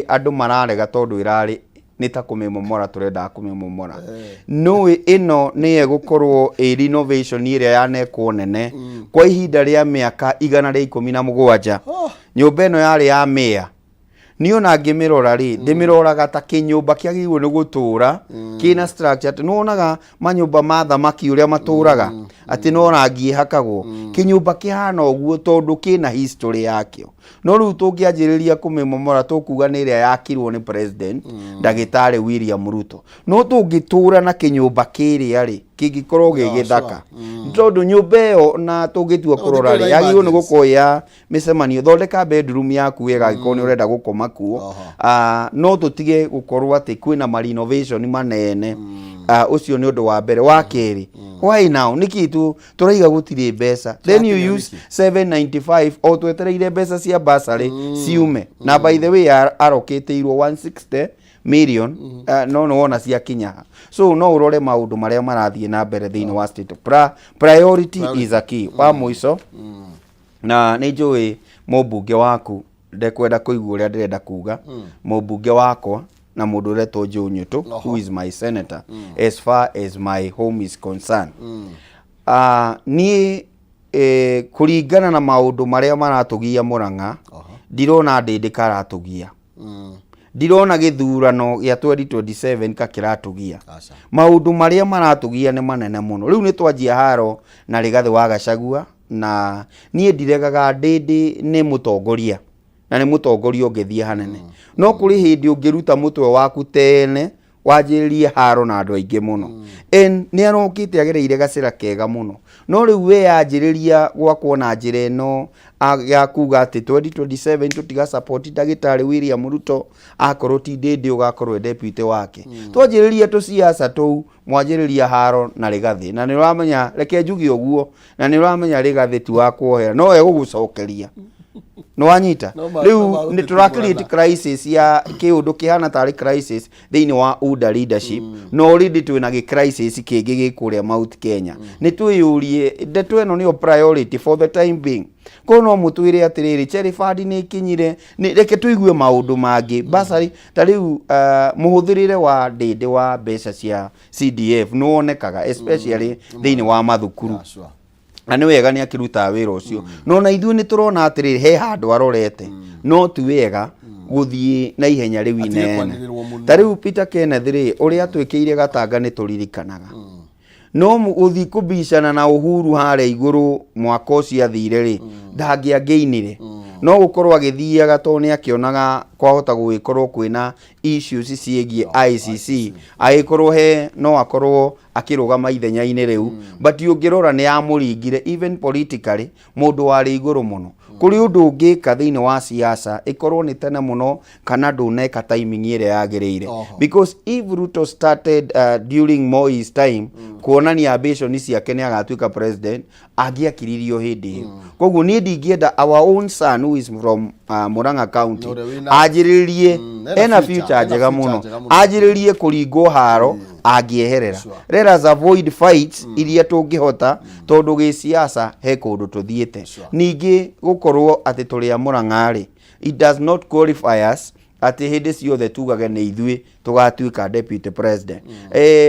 andũ mararega tondũ ĩrarĩ nĩ ta kũmĩmomora, tũrendaga kũmĩmomora. Nũĩ ĩno nĩyo ĩgũkorwo ĩ renovation ĩrĩa yanekwo nene kwa ihinda rĩa mĩaka 117. Nyũmba ĩno yarĩ ya mĩa niĩ ona ngĩmĩrora rĩ, ndĩmĩroraga ta kĩnyũmba kĩagĩrĩirwo nĩ gũtũra kĩna structure. Nĩ wonaga manyũmba ma thamaki ũrĩa matũraga, atĩ no rangi ĩhakagwo, kĩnyũmba kĩhana ũguo tondũ kĩna history yakĩo. No rĩu tũngĩanjĩrĩria kũmĩmomora, tũkuga nĩ ĩrĩa yakirwo nĩ president ndagĩtarĩ William Ruto. No tũngĩtũra na kĩnyũmba kĩrĩa rĩ, kĩngĩkorwo gĩ gĩthaka, tondũ nyũmba ĩyo na tũngĩtua kũrora rĩ, kwĩna yagĩrĩirwo nĩ emergency. gũkorwo ya mĩcemanio. Thondeka bedroom yaku wega angĩkorwo nĩ ũrenda gũkoma kuo. No tũtige gũkorwo atĩ kwĩna ma renovation manene. Ũcio nĩ ũndũ wa mbere. Wa kerĩ, why now? Nĩkĩ tu tũraiga gũtirĩ mbeca, then you use 795 o twetereire mbeca cia bursary ciume? Na by the way, arokĩtĩirwo 160 million, no nĩ wona ciakinya. So no ũrore maũndũ marĩa marathiĩ na mbere thĩinĩ wa state. Priority is a key. Wa mũico, na nĩ njũĩ mũmbunge waku ndekwenda kũigua ũrĩa ndĩrenda kuga, mũmbunge wakwa na mũndũ ũretwo Joe Nyutu, who is my senator as far as my home is concerned. Niĩ kũringana na maũndũ marĩa maratũgia Mũrang'a, ndirona Ndĩndĩ karatũgia, ndirona gĩthurano gĩa 2027 ka kĩratũgia. Aca. Maũndũ marĩa maratũgia nĩ manene mũno. Rĩu nĩ twanjia haro na Rigathĩ wa Gachagua, na niĩ ndiregaga Ndĩndĩ nĩ mũtongoria, na nĩ mũtongoria ũngĩthiĩ hanene, no kũrĩ hĩndĩ ũngĩruta mũtwe waku tene wanjĩrĩrie haro na andũ aingĩ mũno. And nĩ arokĩte agereire gacĩra kega mũno, no rĩu we yanjĩrĩria gwakwo na njĩra ĩno ya kuga atĩ 2027 tũtiga support ndagĩtarĩ William Ruto akorwo ti Ndĩndĩ ũgakorwo e deputy wake. Twanjĩrĩria tũciaca tũu, mwanjĩrĩria haro na Rigathĩ, na nĩ ũramenya, reke njuge ũguo, na nĩ ũramenya Rigathĩ ti wa kuohera, no egũgũcokeria. Nĩ wanyita? No Rĩu ma nĩ tũra create gũtitimũrana. crisis ya kĩũndũ kĩhana tarĩ crisis thĩinĩ wa UDA leadership, no already twĩna gĩ crisis kĩngĩ gĩ kũrĩa Mount Kenya. Nĩ twĩyũrie, ndeto ĩno nĩyo priority for the time being? Koguo no mũtwĩre atĩrĩrĩ, Cherry Fund nĩ ĩkinyire, reke tũigue maũndũ mangĩ. Bursary ta rĩu, mũhũthĩrĩre wa Ndĩndĩ wa mbeca cia CDF nĩ wonekaga especially thĩinĩ wa mathukuru. Yeah, sure. Na nĩ wega nĩ akĩrutaga wĩra ũcio, no na ithuĩ nĩ tũrona atĩrĩrĩ, he handũ arorete, no ti wega gũthiĩ na ihenya rĩu Atige inene. kwanĩrĩrwo mũno. Ta rĩu Peter Kenneth rĩ, ũrĩa atwĩkĩire gatanga nĩ tũririkanaga, no gũthiĩ kũbicana na Uhuru harĩa igũrũ mwaka ũcio athire rĩ, ndangĩangĩinire, no gũkorwo agĩthiaga tondũ nĩ akĩonaga kwahota gũgĩkorwo kwĩna issues ciĩgiĩ ICC, agĩkorwo he no akorwo akĩrũgama ithenya-inĩ rĩu. But ũngĩrora nĩ yamũringire even politically, mũndũ warĩ igũrũ mũno. Kũrĩ ũndũ ũngĩka thĩinĩ wa siasa ĩkorwo nĩ tene mũno kana ndũneka timing ĩrĩa yagĩrĩire. Because if Ruto started during Moi's time kuonania ambition ciake nĩ agatuĩka president, angĩakiririo hĩndĩ ĩyo. Koguo niĩ ndingĩenda our own son who is from Murang'a County Ũrĩa wĩna- anjĩrĩrie ena ena future, future ena njega future mũno, njega mũno. anjĩrĩrie kũringwo haro angĩeherera. Let us avoid fights iria tũngĩhota, tondũ gĩsiasa he kũndũ tũthiĩte. Ningĩ gũkorwo atĩ tũrĩ a Murang'a rĩ, it does not qualify us atĩ hĩndĩ ciothe tugage nĩ ithuĩ tũgatuĩka deputy president.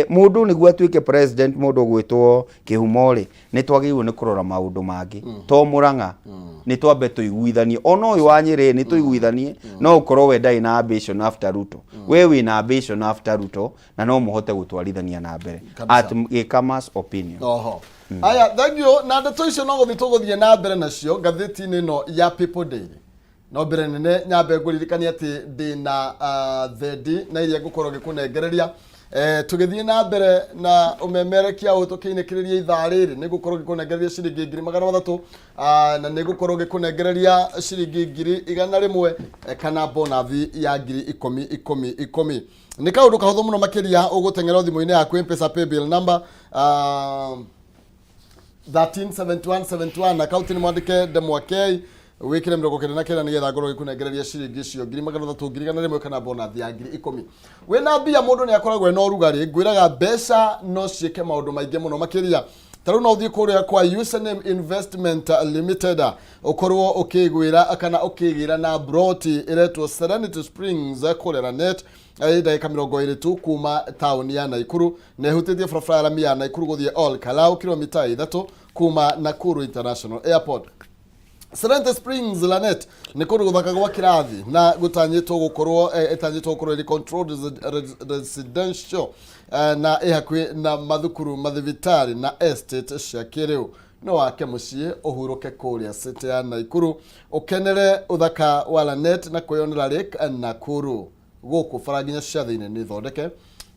Mũndũ nĩguo atuĩke president, mũndũ ũgwĩtwo Kĩhumo rĩ, nĩ twagĩrĩirwo nĩ kũrora maũndũ mangĩ to Murang'a. Nĩ twambe tũiguithanie, ona ũyũ wa Nyĩrĩ nĩ tũiguithanie. No ũkorwo we ndarĩ na ambition after Ruto, we wĩna ambition after Ruto, na no mũhote gũtwarithania na mbere. Kabisa. At Gĩkama's opinion. Oho, aya, thank you. Na ndeto icio no gũthiĩ tũgũthiĩ na mbere nacio ngathĩti-inĩ ĩno ya People Daily. No mbere nene nyambe ngũririkania atĩ ndĩna thendi na iria ngũkorwo ngĩkũnengereria. Tũgĩthiĩ na mbere na ũmemerekia ũyũ tũkĩinĩkĩrĩria ithaa rĩrĩ, nĩ ngũkorwo ngĩkũnengereria ciringi 300,000, na nĩ ngũkorwo ngĩkũnengereria ciringi 100,000, kana bonathi ya 10,000 10 10. Nĩ kaũndũ kahũthũ mũno makĩria. Ũgũteng'era thimũ-inĩ yaku, M-Pesa paybill number 137171, akaunti nĩ mwandĩke Ndemwa K, wĩkĩre 99, nĩgetha ngorwo gĩkũnengereria ciringi icio 300,000, 100,000 kana bonathi ya 10,000. Wĩna mbia mũndũ nĩ akoragwo ena ũrugarĩ. Ngwĩraga mbeca no ciĩke maũndũ maingĩ mũno makĩria. Ta rĩu no ũthiĩ kũrĩa kwa Username Investment Limited, ũkorwo ũkĩgwĩra kana ũkĩgĩra na broti ĩretwo Serenity Springs kũrĩa Lanet, ndagĩka 20 tu kuma taũni ya Naikuru, na ĩhutĩtie barabara ya rami ya Naikuru gũthiĩ Ol Kalou, kilomita 3 kuma Nakuru International Airport. Serenity Springs Lanet nĩ kũndũ gũthaka gwa kĩrathi na gũtanyĩtwo gũkorwo ĩtanyĩtwo gũkorwo ĩrĩ controlled residential, na ĩ hakuhĩ na mathukuru, mathibitarĩ na estate cia kĩrĩu. No wake mũciĩ ũhurũke kũrĩa city ya Naikuru, ũkenere ũthaka wa Lanet na kwĩyonera Lake Nakuru. Gũkũ bara nginya cia thĩinĩ nĩ thondeke.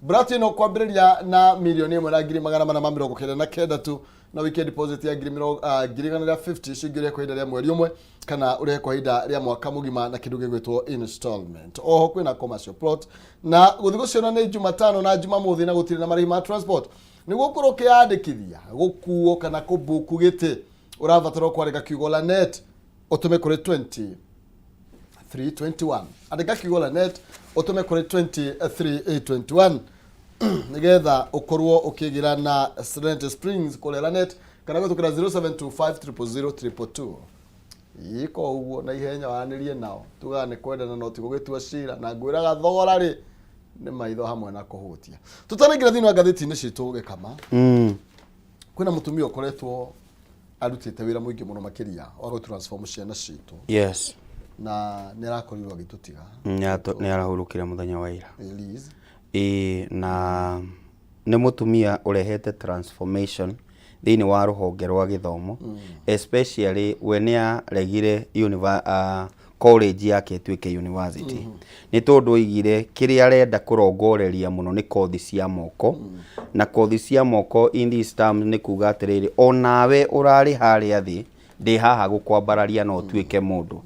Brati ĩno kwambĩrĩria na 1,499,000 tu, na wike deposit ya 150,000 ciingĩ ũrĩhe kwa ihinda rĩa mweri ũmwe kana ũrĩhe kwa ihinda rĩa mwaka mũgima na kĩndũ gĩgwĩtwo installment. Oho kwĩna commercial plot, na gũthiĩ gũciona nĩ Jumatano na Jumamothi, na gũtirĩ na marĩhi ma transport. Nĩguo ũkorwo ũkĩyandĩkithia gũkuo kana kũbuku gĩtĩ, ũrabatara kwandĩka kiugo Lanet ũtũme kũrĩ 20 321. Andĩka kiugo Lanet ũtũme kũrĩ 2321 nĩgetha ũkorwo ũkĩgĩra na Serenity Springs kũrĩa Lanet, kana gũtũkĩra 0725 000 222. Ĩka ũguo na ihenya, waranĩrie nao. Tugaga nĩ kwendana no ti gũgĩtua cira, na ngwĩraga thogora rĩ nĩ maitho hamwe na kũhutia. Tũtanaingĩra thĩinĩ wa ngathĩti-inĩ citũ, Gĩkama, kwĩna mũtumia ũkoretwo arutĩte wĩra mũingĩ mũno makĩria wa gũ transform ciana citũ, na nĩ arakorirwo agĩtũtiga. Nĩ arahurũkire mũthenya wa ira. Liz. Ĩĩ, na nĩ mũtumia ũrehete transformation thĩinĩ wa rũhonge rwa gĩthomo, especially we nĩ aregire college yake ĩtuĩke university, nĩ tondũ oigire kĩrĩa arenda kũrongoreria mũno nĩ kothi cia moko. Na kothi cia moko in this term nĩ kuga atĩrĩrĩ, onawe ũrarĩ harĩa thĩ, ndĩ haha gũkwambararia na ũtuĩke mũndũ.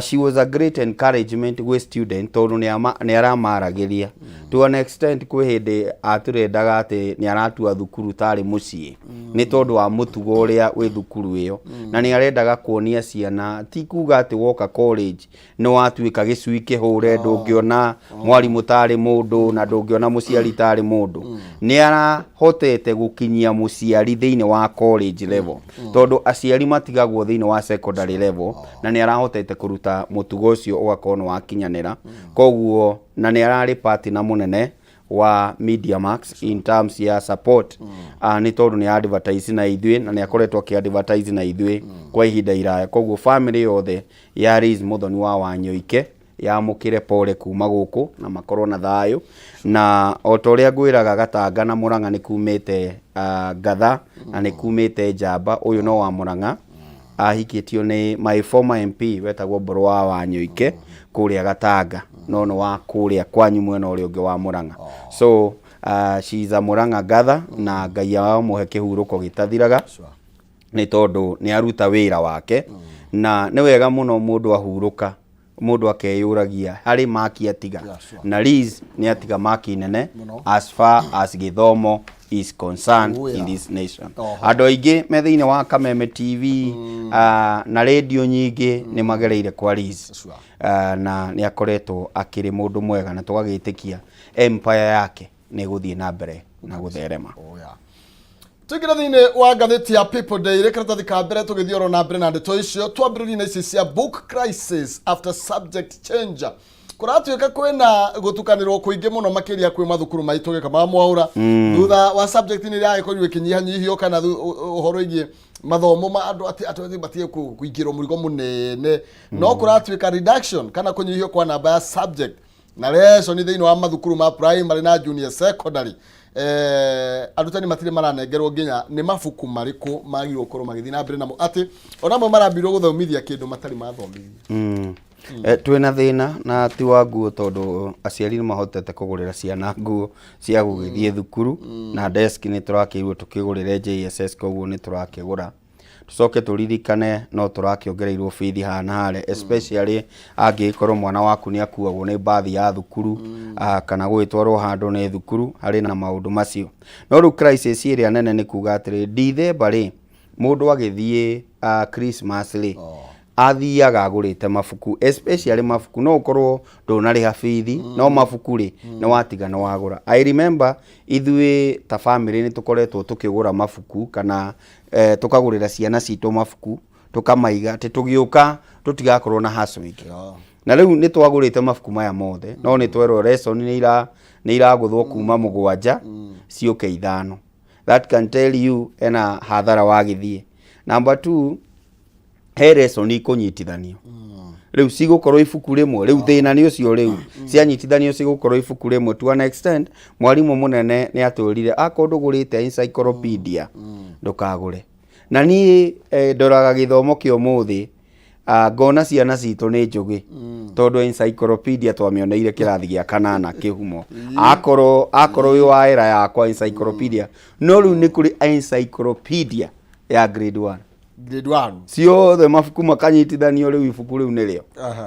She was a great encouragement gwĩ student, tondũ nĩ aramaragĩria to an extent. Kwĩ hĩndĩ atũrendaga atĩ nĩ aratua thukuru tarĩ mũciĩ, nĩ tondũ wa mũtugo ũrĩa wĩ thukuru ĩyo, na nĩ arendaga kuonia ciana ti kuga atĩ woka college nĩ watuĩka gĩcui kĩhũre, ndũngĩona mwarimũ tarĩ mũndũ na ndũngĩona mũciari tarĩ mũndũ. Nĩ arahotete gũkinyia mũciari thĩinĩ wa college level, tondũ aciari matigagwo thĩinĩ wa secondary level, na nĩ arahotete kũruta mũtugo ũcio ũgakorwo nĩ wakinyanĩra. Koguo na nĩ ararĩ partner mũnene. Wa Media Max in terms ya support, nĩ tondũ nĩ advertise na ithuĩ na nĩ akoretwo akĩ advertise na ithuĩ kwa ihinda iraya. Koguo family yothe ya Liz Muthoni wa Wanyoike yamũkĩre pole kuma gũkũ na makorwo na thayũ. Na o ta ũrĩa ngwĩraga, Gatanga na Mũrang'a nĩ kumĩte ngatha na nĩ kumĩte njamba. Ũyũ no wa Mũrang'a, ahikĩtio nĩ my former MP wetagwo Mbũrũ wa Wanyoike kũrĩa Gatanga, no nĩ wa kũrĩa kwanyu mwena ũrĩa ũngĩ wa Mũrang'a. So she is a Mũrang'a ngatha, na Ngai amũhe kĩhurũko gĩtathiraga, nĩ tondũ nĩ aruta wĩra wake. Na nĩ wega mũno mũndũ ahurũka, mũndũ akeyũragia harĩ maki atiga. Na Liz nĩ atiga maki nene Mũno. as far as gĩthomo is concerned in this nation. Andũ aingĩ me thĩinĩ wa Kameme TV na radio nyingĩ nĩ magereire kwa Liz. Na nĩ akoretwo akĩrĩ mũndũ mwega, na tũgagĩtĩkia empire yake nĩ ĩgũthiĩ na mbere na gũtherema. Oh, yeah. Tuingire thĩinĩ wa ngathĩti ya People Daily, karatathi ka mbere, tũgĩthiĩ oro na mbere na ndeto icio. Twambĩrĩrie na ici cia book crisis after subject change. Kũratuĩka kwĩna gũtukanĩrwo kũingĩ mũno, makĩria kwĩ mathukuru maitũ gĩka ma Mwaũra, thutha wa subject nĩ ĩragĩkorirwo ĩkĩnyihanyihio kana ũhoro ĩgiĩ mathomo ma andũ atĩ matige kũingĩrwo mũrigo mũnene. No kũratuĩka reduction kana kũnyihio kwa namba ya subject na lesson thĩinĩ wa mathukuru ma primary na junior secondary, arutani matirĩ maranengerwo nginya nĩ mabuku marĩkũ magĩrĩirwo gũkorwo magĩthiĩ na mbere namo, atĩ ona amwe marambirwo gũthomithia kĩndũ matarĩ mathomithia. Twĩna thĩna na ti wa nguo, tondũ aciari nĩ mahotete kũgũrĩra ciana nguo cia gũgĩthiĩ thukuru, na desk nĩ tũrakĩirwo tũkĩgũrĩre JSS, koguo nĩ tũrakĩgũra. Tũcoke tũririkane no tũrakĩongereirwo bithi haha na harĩa, especially angĩgĩkorwo mwana waku nĩ akuagwo nĩ mbathi ya thukuru, kana gũgĩtwarwo handũ nĩ thukuru, harĩ na maũndũ macio. No rĩu crisis ĩrĩa nene nĩ kuga atĩrĩ, Dithemba rĩ, mũndũ agĩthiĩ Christmas rĩ, athiaga agũrĩte mabuku, especially mabuku. No ũkorwo ndũnarĩha bithi, no mabuku rĩ, nĩ watiga nĩ wagũra. I remember ithuĩ ta family nĩ tũkoretwo tũkĩgũra mabuku kana tũkagũrĩra ciana citũ mabuku, tũkamaiga atĩ tũgĩũka tũtigakorwo na hassle ĩngĩ. Na rĩu nĩ twagũrĩte mabuku maya mothe, no nĩ twerwo lesson nĩ iragũthwo kuma 7 ciũke 5. That can tell you ena hathara wagĩthiĩ. Number two, he lesson ikũnyitithanio, rĩu cigũkorwo ibuku rĩmwe. Rĩu thĩna nĩ ũcio, rĩu cianyitithanio cigũkorwo ibuku rĩmwe. To an extent mwarimũ mũnene nĩ atwĩrire akorwo ndũgũrĩte encyclopedia ndũkagũre. Na niĩ ndoraga gĩthomo kĩa ũmũthĩ, ngona ciana citũ nĩ njũgĩ, tondũ encyclopedia twamĩoneire kĩrathi gĩa kanana kĩhumo, akorwo wĩ wa era yakwa encyclopedia. No rĩu nĩ kũrĩ encyclopedia ya grade 1. Grade 1. Ciothe mabuku makanyitithanio, rĩu ibuku rĩu nĩrĩo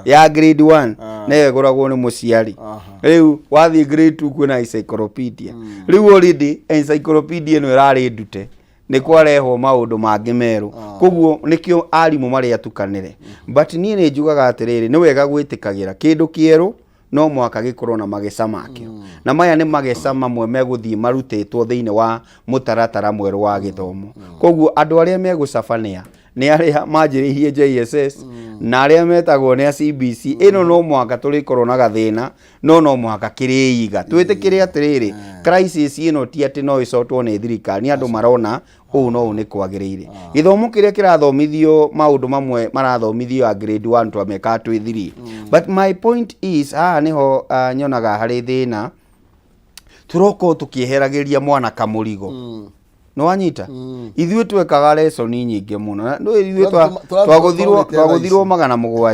ya grade 1, nĩyo ĩgũragwo nĩ mũciari. Rĩu wathiĩ grade 2 kwĩna encyclopedia. Rĩu already encyclopedia ĩno ĩrarĩ ndute, nĩ kwarehwo maũndũ mangĩ merũ. Koguo nĩkĩo arimũ marĩa atukanĩre. But niĩ nĩ njugaga atĩrĩrĩ, nĩ wega gwĩtĩkagĩra kĩndũ kĩerũ, no mwaka gĩkorwo na mageca makĩo, na maya nĩ mageca mamwe megũthiĩ marutĩtwo thĩinĩ wa mũtaratara mwerũ wa gĩthomo. Koguo andũ arĩa megũcabania nĩ arĩa manjĩrĩirie JSS na arĩa metagwo nĩ a CBC. Ĩno no mũhaka tũrĩkorwo na gathĩna, no mũhaka kĩrĩiga twĩtĩkĩre atĩrĩrĩ, crisis ĩno ti atĩ no ĩcotwo nĩ thirikari, nĩ andũ marona ũũ no ũũ nĩ kwagĩrĩire. Gĩthomo kĩrĩa kĩrathomithio, maũndũ mamwe marathomithio ya grade 1 twamekaga twĩ 3. But my point is, haha nĩho nyonaga harĩ thĩna. Tũroka o tũkĩeheragĩria mwana kamũrigo. Nĩ wanyita? Ithuĩ twekaga lesson nyingĩ mũno. Na ndũĩ ithuĩ Tũrathiĩ tũgũrĩte thaa twagũthirwo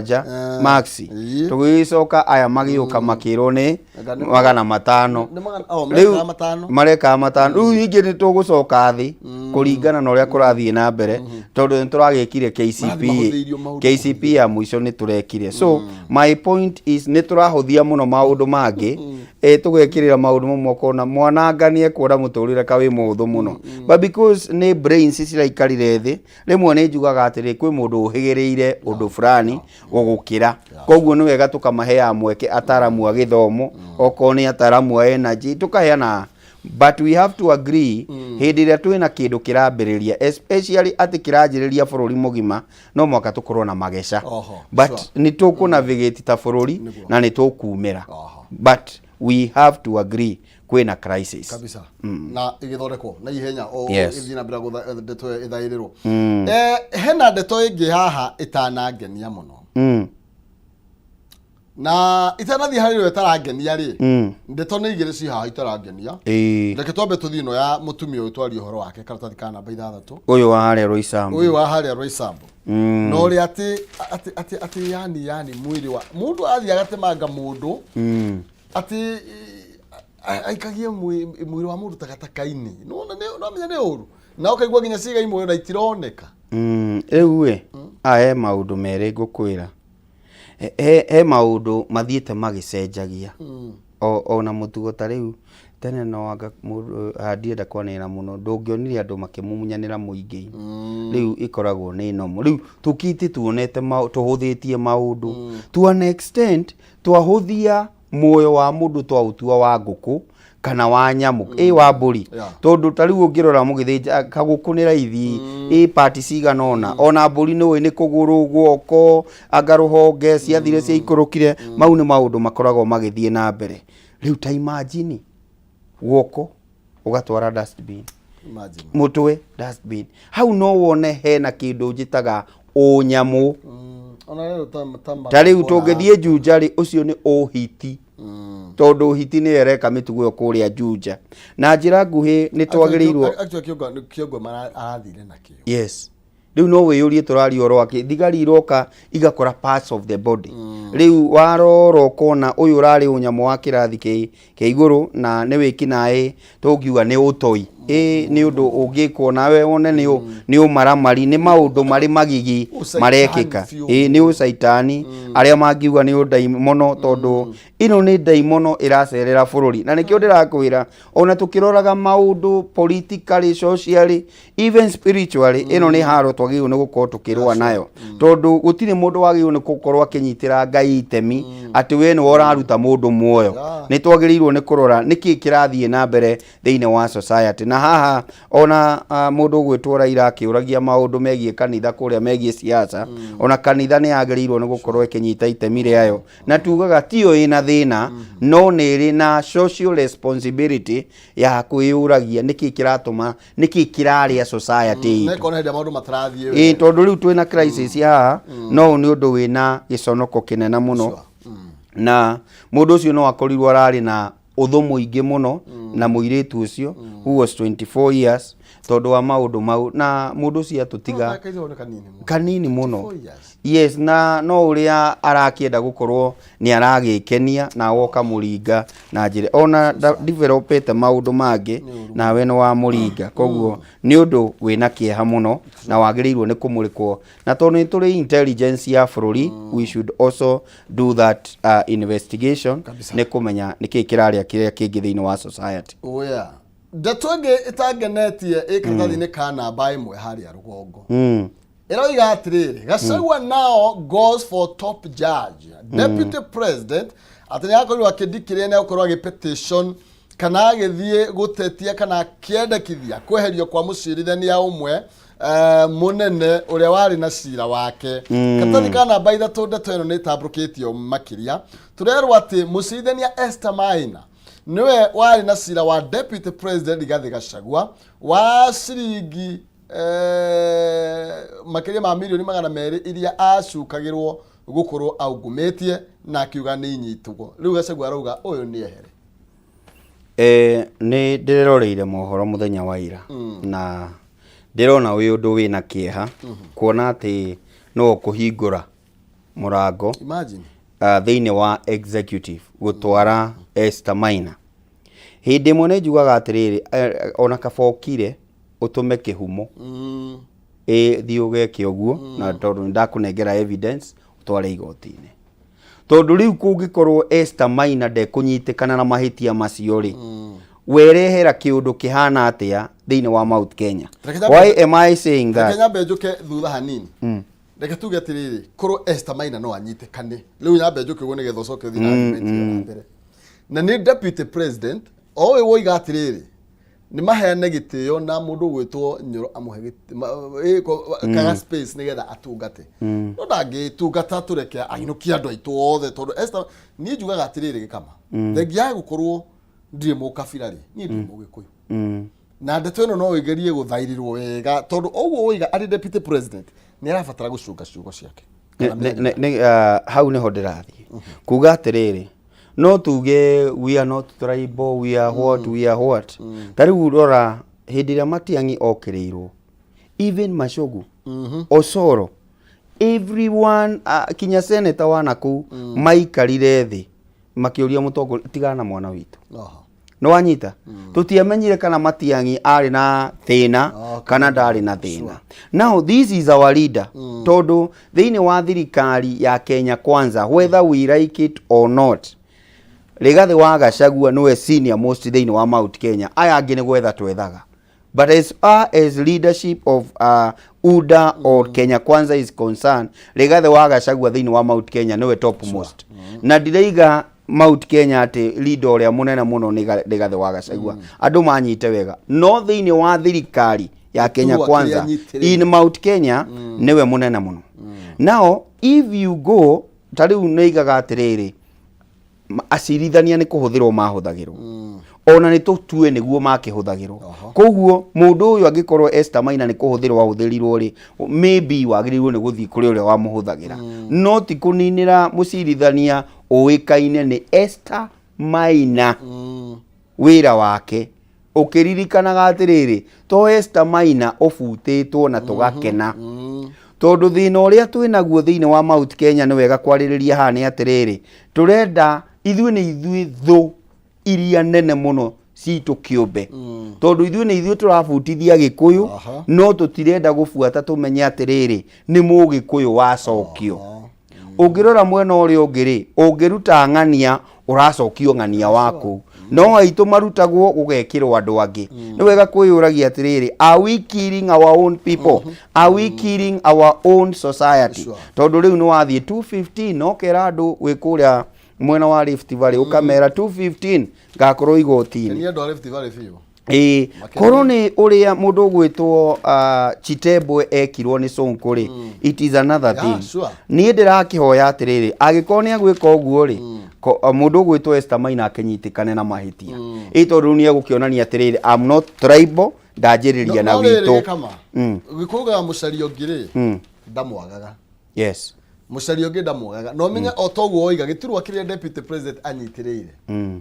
ici. 700 max. Tũgĩgĩcoka aya magĩũka makĩrwo nĩ Anga 500. Nĩ oh, Rĩu marekaga 500. Marekaga 500. Rĩu ningĩ nĩ tũgũcoka thĩ kũringana na ũrĩa kũrathiĩ na mbere, tondũ nĩ tũragĩkire KCPE. Marathiĩ mahũthĩirio maũndũ. KCPE ya mũico nĩ tũrekire. So my point is, nĩ tũrahũthia mũno maũndũ mangĩ, tũgekĩrĩra maũndũ mamwe, ũkona mwananga nĩ ekuona mũtũrĩre ka wĩ mũhũthũ mũno. But because nĩ brains ciraikarire thĩ, rĩmwe nĩ njugaga atĩrĩ, kwĩ mũndũ ũhĩgĩrĩire ũndũ fulani gũgũkĩra. Koguo nĩ wega tũkamaheaga mweke ataramu a gĩthomo, okorwo nĩ ataramu a energy tũkaheana. But we have to agree, hĩndĩ ĩrĩa twĩna kĩndũ kĩrambĩrĩria, especially atĩ kĩranjĩrĩria bũrũri mũgima, no mũhaka tũkorwo na mageca. But nĩ tũkũ navigate ta bũrũri na nĩ tũkumĩra. But We have to agree kwĩna crisis. Kabisa, na ĩgĩthondekwo na ihenya o ĩthiĩ na mbere ndeto ĩyo ĩthaĩrĩrwo. Hena ndeto ĩngĩ haha ĩtanangenia mũno, na itanathiĩ harĩ ĩyo ĩtarangenia rĩ, ndeto nĩ igĩrĩ ci haha itarangenia. Reke twambe tũthiĩ ĩno ya mũtumia ũyũ twarie ũhoro wake, karatathi ka namba 6. Ũyũ wa harĩa Roysambu. Ũyũ wa harĩa Roysambu, na ũrĩa atĩ yani mwĩrĩ wa mũndũ athiĩ agatemanga mũndũ, atĩ aikagie mwĩrĩ wa mũndũ takataka-inĩ. Nĩwona nĩwamenya nĩ ũru, na ũkaigua nginya ciĩga imwe ona itironeka. Rĩu ĩ, aya he maũndũ merĩ ngũkwĩra. He maũndũ mathiĩte magĩcenjagia. Ona mũtugo ta rĩu tene no anga mũndũ ndienda kwanĩrĩra mũno, ndũngĩonire andũ makĩmumunyanĩra mũingĩ-inĩ. Rĩu ĩkoragwo nĩ normal. Rĩu tũkĩte tuonete tũhũthĩtie maũndũ to an extent twahũthia muoyo wa mũndũ twaũtua wa ngũkũ kana wa nyamũ, ĩ wa mbũri. Tondũ ta rĩu ũngĩrora mũgĩthĩnja kagũkũ nĩ raithi, ĩ pati cigana ũna, ona mbũri nĩ ũĩ nĩ kũgũrũ, guoko, anga rũhonge ciathire ciaikũrũkire. Mau nĩ maũndũ makoragwo magĩthiĩ na mbere. Rĩu ta imagine guoko ũgatwara dustbin, Imagine. Mũtwe dustbin, hau no wone hena kĩndũ njĩtaga ũnyamũ. Ona rĩu ta Ta rĩu tũngĩthiĩ Juja rĩ, ũcio nĩ ũhiti, tondũ ũhiti nĩyo ĩreka mĩtugo ĩyo kũrĩa Juja. Na njĩra nguhĩ nĩ twagĩrĩirwo Actually, kĩongo arathire nakĩo. Yes, rĩu no wĩyũrie tũraria ũhoro wake, thigari iroka igakora parts of the body. Rĩu warora ũkona ũyũ ũrarĩ ũnyamũ wa kĩrathi kĩa igũrũ, na nĩ wĩkinaĩ tũngiuga nĩ ũtoi, ĩ nĩ ũndũ ũngĩkwo nawe wone nĩ ũmaramari, nĩ maũndũ marĩ magigi Ũcaitani marekĩka. Biũ. Ĩ nĩ ũcaitani, arĩa mangiuga nĩ ũndaimono, tondũ ĩno nĩ ndaimono ĩracerera bũrũri. Na nĩkĩo ndĩrakwĩra ona tũkĩroraga maũndũ politically, socially, even spiritually, ĩno nĩ haro twagĩrĩirwo nĩ gũkorwo tũkĩrũa nayo, tondũ gũtirĩ mũndũ wagĩrĩirwo nĩ gũkorwo akĩnyitĩra Ngai itemi atĩ we nĩwe ũraruta mũndũ muoyo. Nĩ twagĩrĩirwo nĩ kũrora nĩkĩ kĩrathiĩ na mbere thĩinĩ wa society. Na haha ona mũndũ ũgwĩtwo Raila akĩũragia maũndũ megiĩ kanitha kũrĩa megiĩ siasa, ona kanitha nĩ yagĩrĩirwo nĩ gũkorwo ĩkĩnyita itemi rĩayo, na tugaga tiyo ĩna thĩna, no nĩ ĩrĩ na social responsibility ya kwĩyũragia nĩkĩ kĩratũma, nĩkĩ kĩrarĩa society Na itũ. ĩkona hĩndĩ ĩrĩa maũndũ matarathiĩ Ĩ wega. Tondũ rĩu twĩna crisis haha, no nĩ ũndũ wĩna gĩconoko kĩnene mũno. Na mũndũ ũcio no akorirwo ararĩ na ũthũ mũingĩ mũno na mũirĩtu ũcio who was 24 years, tondũ wa maũndũ mau, na mũndũ ũcio atũtiga. Kairĩtu nĩ kanini mũno. Kanini mũno. 24 years. Yes, na no ũrĩa arakĩenda gũkorwo nĩ aragĩkenia nawe ũkamũringa na njĩra ona developete maũndũ mangĩ, nawe nĩ wamũringa. Koguo nĩ ũndũ wĩna kĩeha mũno na wagĩrĩirwo nĩ kũmũrĩkwo, na tondũ nĩ tũrĩ intelligence ya bũrũri, we should also do that investigation. Kabisa. Nĩ kũmenya nĩkĩ kĩrarĩa kĩrĩa kĩngĩ thĩinĩ wa society. Oya, ndeto ĩngĩ ĩtangenetie ĩ karatathi-inĩ ka namba 1 harĩa rũgongo, ĩroiga atĩrĩrĩ, Gachagua now goes for top judge, deputy president, atĩ nĩ akorirwo akĩndikĩrĩa nĩ agũkorwo agĩ petition kana agĩthiĩ gũtetia kana akĩendekithia kweherio kwa mũcirithania ũmwe mũnene ũrĩa warĩ na cira wake. Karatathi ka namba 3, ndeto ĩno nĩ ĩtambũrũkĩtio makĩria. Tũrerwo atĩ mũcirithania Esther Maina nĩwe warĩ na cira wa deputy president Rigathĩ Gachagua wa ciringi makĩria ma mirioni 200 iria acukagĩrwo gũkorwo aungumĩtie, na akiuga nĩ inyitwo. Rĩu Gachagua arauga ũyũ nĩ ehere. Nĩ ndĩreroreire mohoro mũthenya wa ira, na ndĩrona wĩ ũndũ wĩna kĩeha kuona atĩ no ũkũhingũra mũrango Imagine. Thĩinĩ wa executive gũtwara Esther Maina. Hĩndĩ ĩmwe nĩ njugaga atĩrĩrĩ, ona kaba ũkire ũtũme kĩhumo, ĩ thiĩ ũgeke ũguo, na tondũ nĩ ndakũnengera evidence ũtware igoti-inĩ, tondũ rĩu kũngĩkorwo Esther Maina ndekũnyitĩkana na mahĩtia macio rĩ, werehera kĩũndũ kĩhana atĩa thĩinĩ wa Mount Kenya? Reke nyambe- Why am I saying Reke that? nyambe njũke thutha hanini. Reke tuge atĩrĩrĩ, korwo Esther Maina no anyitĩkane rĩu, nyambe njũke ũguo nĩgetha ũcoke ũthiĩ na argument ĩyo na mbere, na nĩ deputy president o ũyũ woiga atĩrĩrĩ, Nĩ maheane gĩtĩo na mũndũ ũgwĩtwo Nyoro amũhe kaga space nĩgetha atungate. No ndangĩtungata tũreke ainũkie andũ aitũ othe, tondũ Esther, niĩ njugaga atĩrĩrĩ, Gĩkama, thengia ya gũkorwo ndirĩ mũkabira rĩ, niĩ ndirĩ Mũgĩkũyũ. Na ndeto ĩno no ĩgerie gũthairĩrwo wega, tondũ ũguo woiga arĩ deputy president nĩ arabatara gũcunga ciugo ciake. Hau nĩho ndĩrathiĩ kuga atĩrĩrĩ, no tuge we are not tribal, we are what, we are what. Ta rĩu rora hĩndĩ ĩrĩa Matiang'i okĩrĩirwo, even Machogu, Osoro, everyone, kinya senator wa nakũu maikarire thĩ makĩũria mũtongoria, tigana na mwana witũ. Nĩ wanyita, tũtiamenyire kana Matiang'i arĩ na thĩna kana ndarĩ na thĩna. Now this is our leader, tondũ thĩinĩ wa thirikari ya Kenya Kwanza, whether we like it or not, Rigathĩ wa Gachagua nĩwe senior most thĩinĩ wa Mount Kenya. Aya angĩ nĩ gwetha twethaga, but as far as leadership of UDA or Kenya Kwanza is concerned, Rigathĩ wa Gachagua thĩinĩ wa Mount Kenya nĩwe top most. Na ndiraiga Mount Kenya atĩ leader ũrĩa mũnene mũno nĩ Rigathĩ wa Gachagua, andũ manyite wega, no thĩinĩ wa thirikari ya Kenya Gĩturwa Kwanza kĩrĩa anyitĩrĩire. in Mount Kenya nĩwe mũnene mũno. Now if you go, ta rĩu nĩ igaga atĩrĩrĩ, acirithania nĩ kũhũthĩrwo mahũthagĩrwo, ona nĩ tũtue nĩguo makĩhũthagĩrwo. Koguo mũndũ ũyũ angĩkorwo Esther Maina nĩ kũhũthĩrwo ahũthĩrirwo rĩ, maybe wagĩrĩirwo nĩ gũthiĩ kũrĩ ũrĩa wamũhũthagĩra, no ti kũninĩra mũcirithania ũĩkaine nĩ Esther Maina wĩra wake, ũkĩririkanaga atĩrĩrĩ, to Esther Maina ũbutĩtwo na tũgakena, tondũ thĩna ũrĩa twĩ naguo thĩinĩ wa Mount Kenya, nĩ wega kwarĩrĩria haha, nĩ atĩrĩrĩ, tũrenda ithuĩ nĩ ithuĩ thũ iria nene mũno citũ kĩũmbe, tondũ ithuĩ nĩ ithuĩ tũrabutithia Gĩkũyũ. No tũtirenda gũbuata tũmenye atĩrĩrĩ, nĩ Mũgĩkũyũ wacokio. Ũngĩrora mwena ũrĩa ũngĩ rĩ, ũngĩruta ng'ania ũracokio ng'ania waku, no aitũ marutagwo gũgekĩrwo andũ angĩ. Nĩ wega kwĩyũragia atĩrĩrĩ, are we killing our own people? Are we killing our own society? Tondũ rĩu nĩ wathiĩ 215 no kera andũ wĩ kũrĩa mwena wa Rift Valley, ũkamera 215 ngakorwo igoti-inĩ. Kenia andũ a Rift Valley biũ. Ĩĩ. Makĩria. Korwo nĩ ũrĩa mũndũ ũgwĩtwo Chitembwe ekirwo nĩ Sonko rĩ, it is another thing. Niĩ ndĩrakĩhoya atĩrĩrĩ, angĩkorwo nĩ agwĩka ũguo rĩ, mũndũ ũgwĩtwo Esther Maina akĩnyitĩkane na mahĩtia, ĩ tondũ rĩu nĩ egũkĩonania atĩrĩrĩ, I'm not tribal, ndanjĩrĩria na No rĩrĩ, witũ. Gĩkama, gĩkũgaga mũcaria ũngĩ rĩ, ndamwagaga. Mũcaria ũngĩ ndamwagaga, no menya o toguo woiga, gĩturwa kĩrĩa deputy president anyitĩrĩire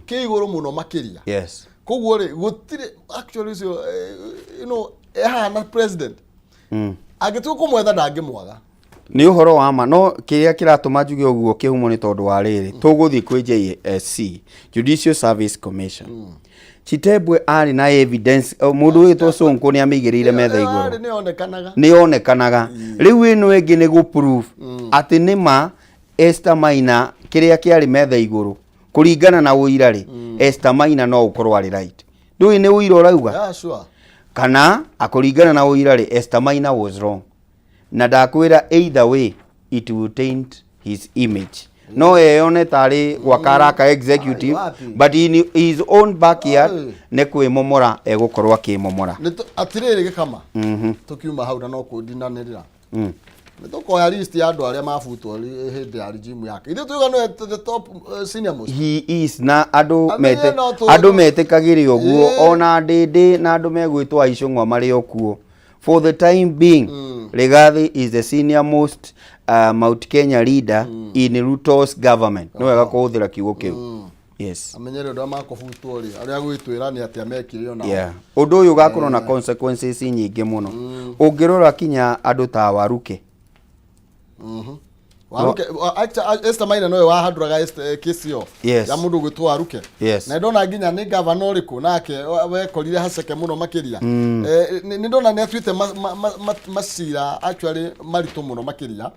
kĩ igũrũ mũno makĩria. Koguo rĩ, gũtirĩ actually ũcio, ehana president angĩtua kũmwetha ndangĩmwaga. Nĩ ũhoro wa ma, no kĩrĩa kĩratũma njuge ũguo kĩhumo nĩ tondũ wa rĩrĩ, tũgũthiĩ kwĩ JSC, Judicial Service Commission. Chitembwe arĩ na evidence, mũndũ wĩtwo Sonko nĩ amĩigĩrĩire metha Ĩyo igũrũ. Yarĩ nĩ yonekanaga. Nĩ yonekanaga. Rĩu ĩno ĩngĩ nĩ gũ-prove atĩ nĩ ma Esther Maina kĩrĩa kĩarĩ metha igũrũ kũringana na ũira rĩ, Esther Maina no ũkorwo arĩ right. Ndũĩ nĩ ũira ũrauga kana akũringana na ũira rĩ, Esther Maina was wrong. Na ndakwĩra, either way it will taint his image. No eyone tarĩ gwaka araka executive, Ai, wapi. but in his own backyard Ai. nĩ kwĩmomora egũkorwo akĩmomora. Atĩrĩrĩ Gĩkama, tũkiuma hau na no kũndinanĩrĩra, nĩ tũkoya list ya andũ arĩa mabutwo hĩndĩ ya regime yake. Ithuĩ tuiga nĩwe the top, senior most. He is, na andũ Amenye mete no andũ metĩkagĩre ũguo. Ona ndĩndĩ na andũ megwĩtwo aicũng'wa marĩ o kuo. For the time being, Rigathi is the senior most Mount Kenya leader in Ruto's government. Nĩ wega kũhũthĩra kiugo kĩu, yes. Amenyere andũ arĩa makũbutwo rĩ, arĩa gwĩtwĩra nĩ atĩa mekire onao. Yeah. Ũndũ ũyũ ũgakorwo na consequences nyingĩ mũno ũngĩrora kinya andũ ta Waruke. Waruke, Esther Maina nowe wahandũraga kesi ĩyo ya mũndũ ũgwĩtwo Waruke. Na ndona nginya nĩ gavana ũrĩkũ nake wekorire haceke mũno makĩria. Nĩ ndona nĩ atuĩte macira actually maritũ mũno makĩria.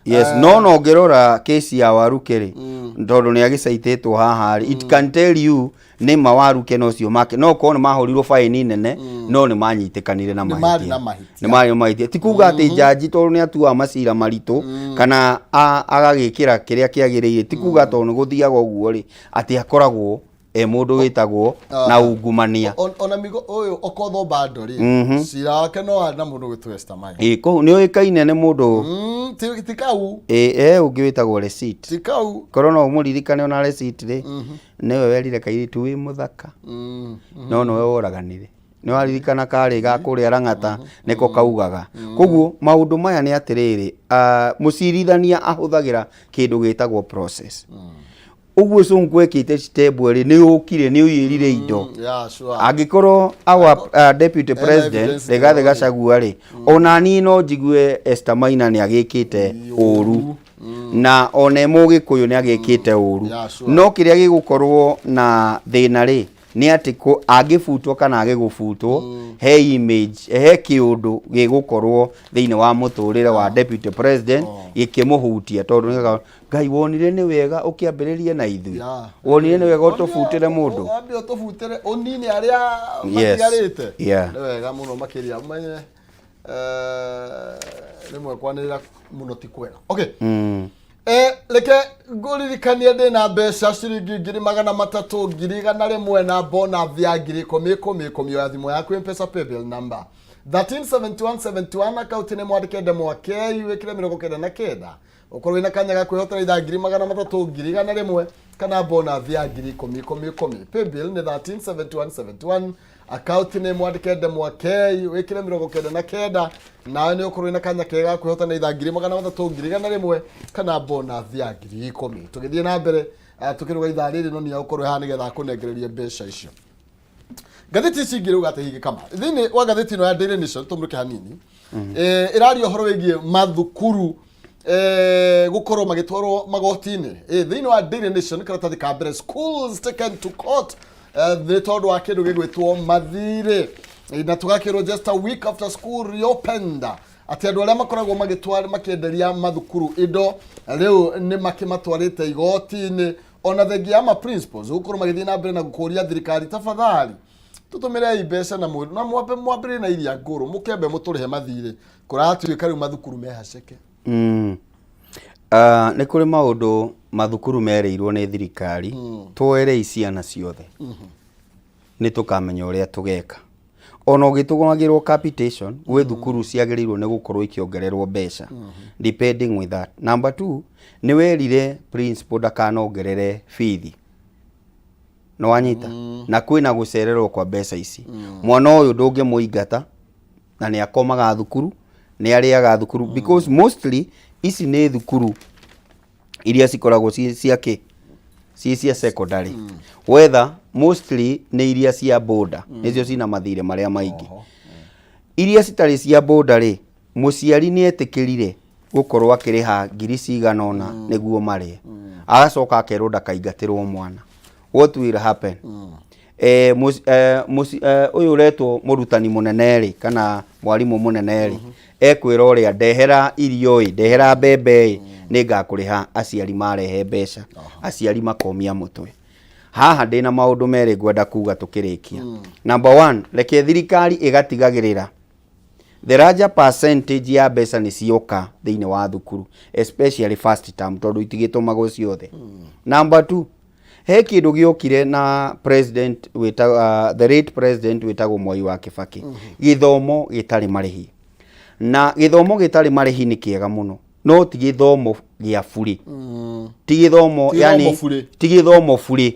Yes, no ũngĩrora kesi ya Waruke rĩ, tondũ nĩ agĩcaitĩtwo haha rĩ, it can tell you nĩ ma Waruke no cio make, no korwo nĩ mahũrirwo baini nene, no nĩ manyitĩkanire na Nĩ marĩ mahĩtia. na mahĩtia. Nĩ marĩ na mahĩtia. Ti kuga atĩ njanji tondũ nĩ atuaga macira maritũ kana agagĩkĩra kĩrĩa kĩagĩrĩire, ti kuga tondũ nĩ gũthiaga ũguo rĩ, atĩ akoragwo E mũndũ wĩtagwo na ungumania. Ona migo ũyũ Okoth Obado rĩ, cira wake no warĩ na mũndũ gwĩtwo Esther Maina. Ĩ kũu nĩ ũĩkaine nĩ mũndũ. Ti kau. Ĩ e ũngĩ wĩtagwo Receipt. Ti kau. Korwo no ũmũririkane ona Receipt rĩ, nĩwe werire kairĩtu wĩ mũthaka, no nĩwe woraganire. Nĩ waririkana karĩ ga kũrĩa Lang'ata nĩko kaugaga. Koguo maũndũ maya nĩ atĩrĩrĩ, mũcirithania ahũthagĩra kĩndũ gĩtagwo process. Ũguo Sonko ekĩte step rĩ, nĩ ũkire nĩ ũiyĩrire indo. Yeah, sure. Angĩkorwo our deputy Ena president evidence Rigathĩ ĩyo. Gachagua rĩ, ona niĩ no njigue Esther Maina nĩ agĩkĩte ũru na ona e Mũgĩkũyũ nĩ agĩkĩte ũru. Yeah, sure. No kĩrĩa gĩgũkorwo na thĩna rĩ, nĩ atĩ angĩbutwo kana agĩgũbutwo, he image, he kĩũndũ gĩgũkorwo thĩinĩ wa mũtũrĩre wa deputy president gĩkĩmũhutia, tondũ nĩ Ngai wonire nĩ wega ũkĩambĩrĩria na ithuĩ, wonire nĩ wega ũtũbutĩre mũndũ. Wambe ũtũbutĩre ũnine arĩa matigarĩte. Nĩ wega mũno makĩria ũmenye, rĩmwe kwanĩrĩra mũno ti kwega. Okay. Reke ngũririkanie ndĩna mbeca ciringi 300,000, 100,000 na bonus ya 10,000 ikũmi ikũmi. Oya thimũ yaku, M-Pesa paybill number 137171, akaunti nĩ mwandĩke ndemwa K, wĩkĩre 99, ũkorwo wĩna kanya ga kwĩhotera ithaa 300,000, 100,000 kana bonus ya 10,000 ikũmi ikũmi. Paybill nĩ 137171, akaunti nĩ mwandĩke ndemwa K, wĩkĩre 99, nawe nĩ ũkorwo wĩna kanya kega ga kwĩhotana ithaa 300,000, 100,000 kana bonus ya 10,000. Tũgĩthiĩ na mbere, tũkĩruga ithaa rĩrĩ, no nĩ ũkorwo haha nĩgetha akũnengererie mbeca icio. Ngathĩti ici ingĩ rĩu atĩ kama thĩinĩ wa ngathĩti ĩno ya Daily Nation, tũmũrĩke hanini, ĩraria ũhoro wĩgiĩ mathukuru gũkorwo magĩtwarwo magoti-inĩ. Thĩinĩ wa Daily Nation karatathi ka mbere, schools taken to court, nĩ tondũ wa kĩndũ gĩgwĩtwo mathirĩ. Na tũgakĩrwo just a week after school reopened, atĩ andũ arĩa makoragwo magĩtwara makĩenderia mathukuru indo rĩu nĩ makĩmatwarĩte igoti-inĩ, ona thengia ya ma principals gũkorwo magĩthiĩ na mbere na gũkũria thirikari, tafadhali tũtũmĩrei mbeca na na mwambe mwambĩrĩrie na iria ngũrũ, mũkĩambe mũtũrĩhe mathirĩ, kũratuĩka rĩu mathukuru mehaceke. Nĩ kũrĩ maũndũ mathukuru merĩirwo nĩ thirikari, twoerei ciana ciothe, nĩ tũkamenya ũrĩa tũgeka. Ona ũgĩtũmagĩrwo capitation gwĩ thukuru ciagĩrĩirwo nĩ gũkorwo ikĩongererwo mbeca depending with that. Number two, nĩ werire principal ndakanongerere bithi, nĩ wanyita, na kwĩna gũcererwo kwa mbeca ici. Mwana ũyũ ndũngĩmũingata na nĩ akomaga thukuru, nĩ arĩaga thukuru, because mostly ici nĩ thukuru iria cikoragwo ci cia kĩ, ci cia secondary, whether mostly nĩ iria cia boarder, nĩcio cina mathirĩ marĩa maingĩ. Iria citarĩ cia boarder rĩ, mũciari nĩ etĩkĩrire gũkorwo akĩrĩha ngiri cigana ũna nĩguo marĩe, agacoka akerwo ndakaingatĩrwo mwana. What will happen? Ũyũ ũretwo mũrutani mũnene rĩ, kana mwarimũ mũnene rĩ, ekwĩra ũrĩa ndehera irio ĩ, ndehera mbembe ĩ, nĩ ngakũrĩha. Aciari marehe mbeca, aciari makomia mũtwe. Haha ndĩna maũndũ merĩ ngwenda kuga tũkĩrĩkia. Number one, reke thirikari ĩgatigagĩrĩra the larger percentage ya mbeca nĩ cioka thĩinĩ wa thukuru, especially first term, tondũ itigĩtũmagwo ciothe. Number two, he kĩndũ gĩokire na president wĩta, the late president wĩtagwo Mwai wa Kibaki, gĩthomo gĩtarĩ marĩhi. Na gĩthomo gĩtarĩ marĩhi nĩ kĩega mũno, no ti gĩthomo gĩa burĩ, ti gĩthomo Ti gĩthomo yani burĩ. Ti gĩthomo burĩ.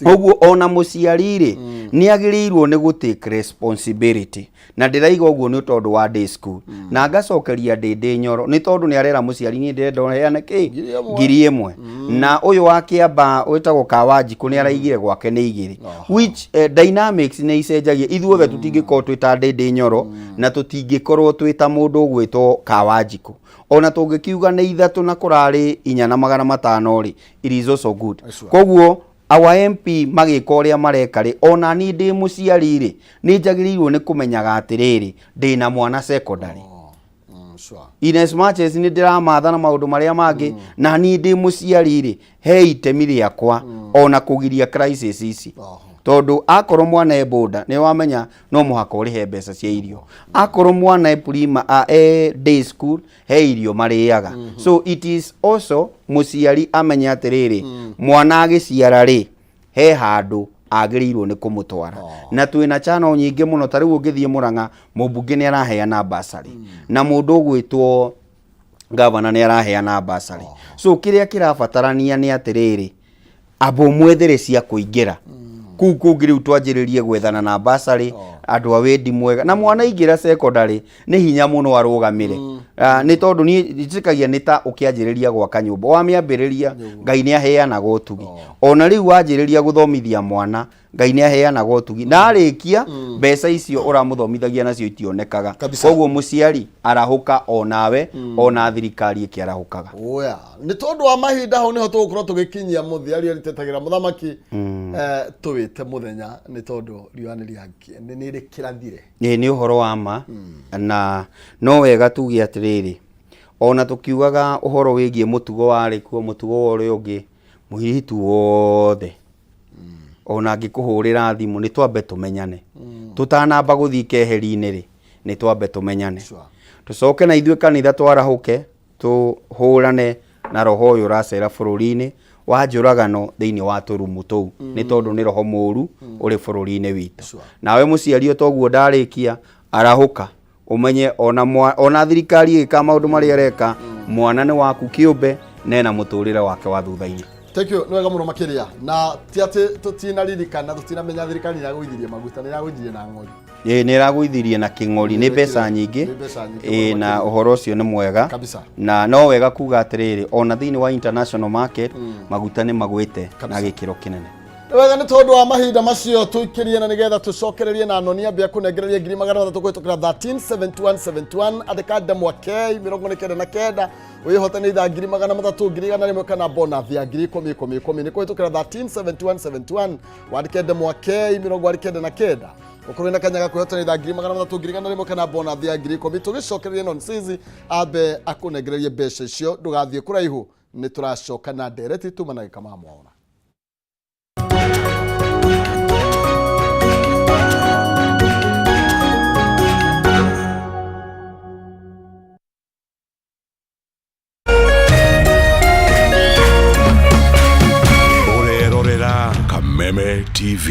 Koguo ona mũciari rĩ, nĩ agĩrĩirwo nĩ gũ take responsibility, na ndĩraiga ũguo nĩ tondũ wa day school, na ngacokeria Ndĩndĩ Nyoro nĩ tondũ nĩ arera mũciari, niĩ ndĩrenda ũheane kĩ? 1000. 1000. Na ũyũ wa Kĩamba wĩtagwo Kawanjikũ nĩ araigire gwake nĩ 2, which dynamics nĩ icenjagia. Ithuothe tũtingĩkorwo twĩ ta Ndĩndĩ Nyoro na tũtingĩkorwo twĩ ta mũndũ ũgwĩtwo Kawanjikũ. Ona tũngĩkiuga nĩ 3 na kũrarĩ 4,500 rĩ, it is also good. Koguo our MP magĩka ũrĩa mareka rĩ, ona niĩ ndĩ mũciari rĩ, nĩ njagĩrĩirwo nĩ kũmenyaga atĩrĩrĩ, ndĩna mwana secondary. In as much as nĩ ndĩramatha na maũndũ marĩa mangĩ, na niĩ ndĩ mũciari rĩ, he itemi rĩakwa ona kũgiria crisis ici, tondũ akorwo mwana e boarder, nĩ wamenya no mũhaka ũrĩhe mbeca cia irio. Akorwo mwana e prima, e day school, he irio marĩaga. So it is also mũciari amenye atĩrĩrĩ, mwana agĩciara rĩ, He handũ agĩrĩirwo nĩ kũmũtwara. Na twĩna channel nyingĩ mũno, ta rĩu ũngĩthiĩ Mũrang'a, mũmbunge nĩ araheana bursary, na mũndũ ũgwĩtwo gavana nĩ araheana bursary. So kĩrĩa kĩrabatarania nĩ atĩrĩrĩ, amba ũmwethere cia kũingĩra kũu kũngĩ. Rĩu twanjĩrĩrie gwethana na bursary, andũ a wendi mwega. Na mwana aingĩra secondary nĩ hinya mũno arũgamĩre. Ah, nĩ tondũ niĩ njĩtĩkagia nĩ ta ũkĩanjĩrĩria gwaka nyũmba, wamĩambĩrĩria Ngai nĩ aheanaga ũtugi. Ona rĩu wanjĩrĩria gũthomithia mwana, Ngai nĩ aheanaga ũtugi, na arĩkia mbeca icio ũramũthomithagia nacio itionekaga. Kabisa. Koguo mũciari arahũka onawe, ona thirikari ĩkĩarahũkaga. Oya, nĩ tondũ wa mahinda, hau nĩho tũgũkorwo tũgĩkinyia mũthia. Riũa rĩtetagĩra mũthamaki, tũwĩte mũthenya nĩ tondũ riũa nĩ rĩkĩrathire. Ĩĩ, nĩ ũhoro wa ma, na no wega tuge atĩrĩrĩ, ona tũkiugaga ũhoro wĩgiĩ mũtugo warĩ kuo, mũtugo wa ũrĩa ũngĩ, mũirĩtu wothe ona angĩkũhũrĩra thimũ, nĩ twambe tũmenyane tũtanamba gũthiĩ keheri-inĩ rĩ, nĩ twambe tũmenyane. Tũcoke na ithuĩ kanitha twarahũke, tũhũrane na roho ũyũ ũracera bũrũri-inĩ wa njũragano thĩinĩ wa tũrumu tũu, nĩ tondũ nĩ roho mũru ũrĩ bũrũri-inĩ witũ. Nawe mũciari, o toguo ndarĩkia, arahũka ũmenye ona thirikari ĩgĩka maũndũ marĩa ĩreka, mwana nĩ waku kĩũmbe nena mũtũrĩre wake wa thutha-inĩ. Thank you, nĩ wega mũno makĩria. Na ti atĩ tũtinaririkana, tũtinamenya thirikari nĩ ĩragũithirie maguta, nĩ ĩragũithirie na ng'ori. Ĩĩ, nĩ ĩragũithirie na kĩng'ori, nĩ mbeca nyingĩ. Nĩ mbeca nyingĩ Ĩĩ, mũno na makĩria. Ũhoro ũcio nĩ mwega. Na no wega kuga atĩrĩrĩ, ona thĩinĩ wa international market maguta nĩ magwĩte na gĩkĩro kĩnene. Nĩ wega, nĩ tondũ wa mahinda macio tũikĩrie, na nĩgetha tũcokererie na noni ambia kũnengereria 300,000 kũhĩtũkĩra 137171. Andĩka ndemwa K 99 wĩhotane ithaa 300,000, 100,000 kana bonus ya ngiri ikũmi ikũmi ikũmi. Nĩ kũhĩtũkĩra 137171, wandĩke ndemwa K 99, ũkorwo na kanya ga kwĩhotana ithaa 300,000, 100,000 kana bonus ya ngiri 10. Tũgĩcokererie nonsizi ambe akũnengererie mbeca icio. Ndũgathiĩ kũraihu, nĩ tũracoka na ndereti tuma na gĩkama mwaona. Ũrerorera Kameme TV.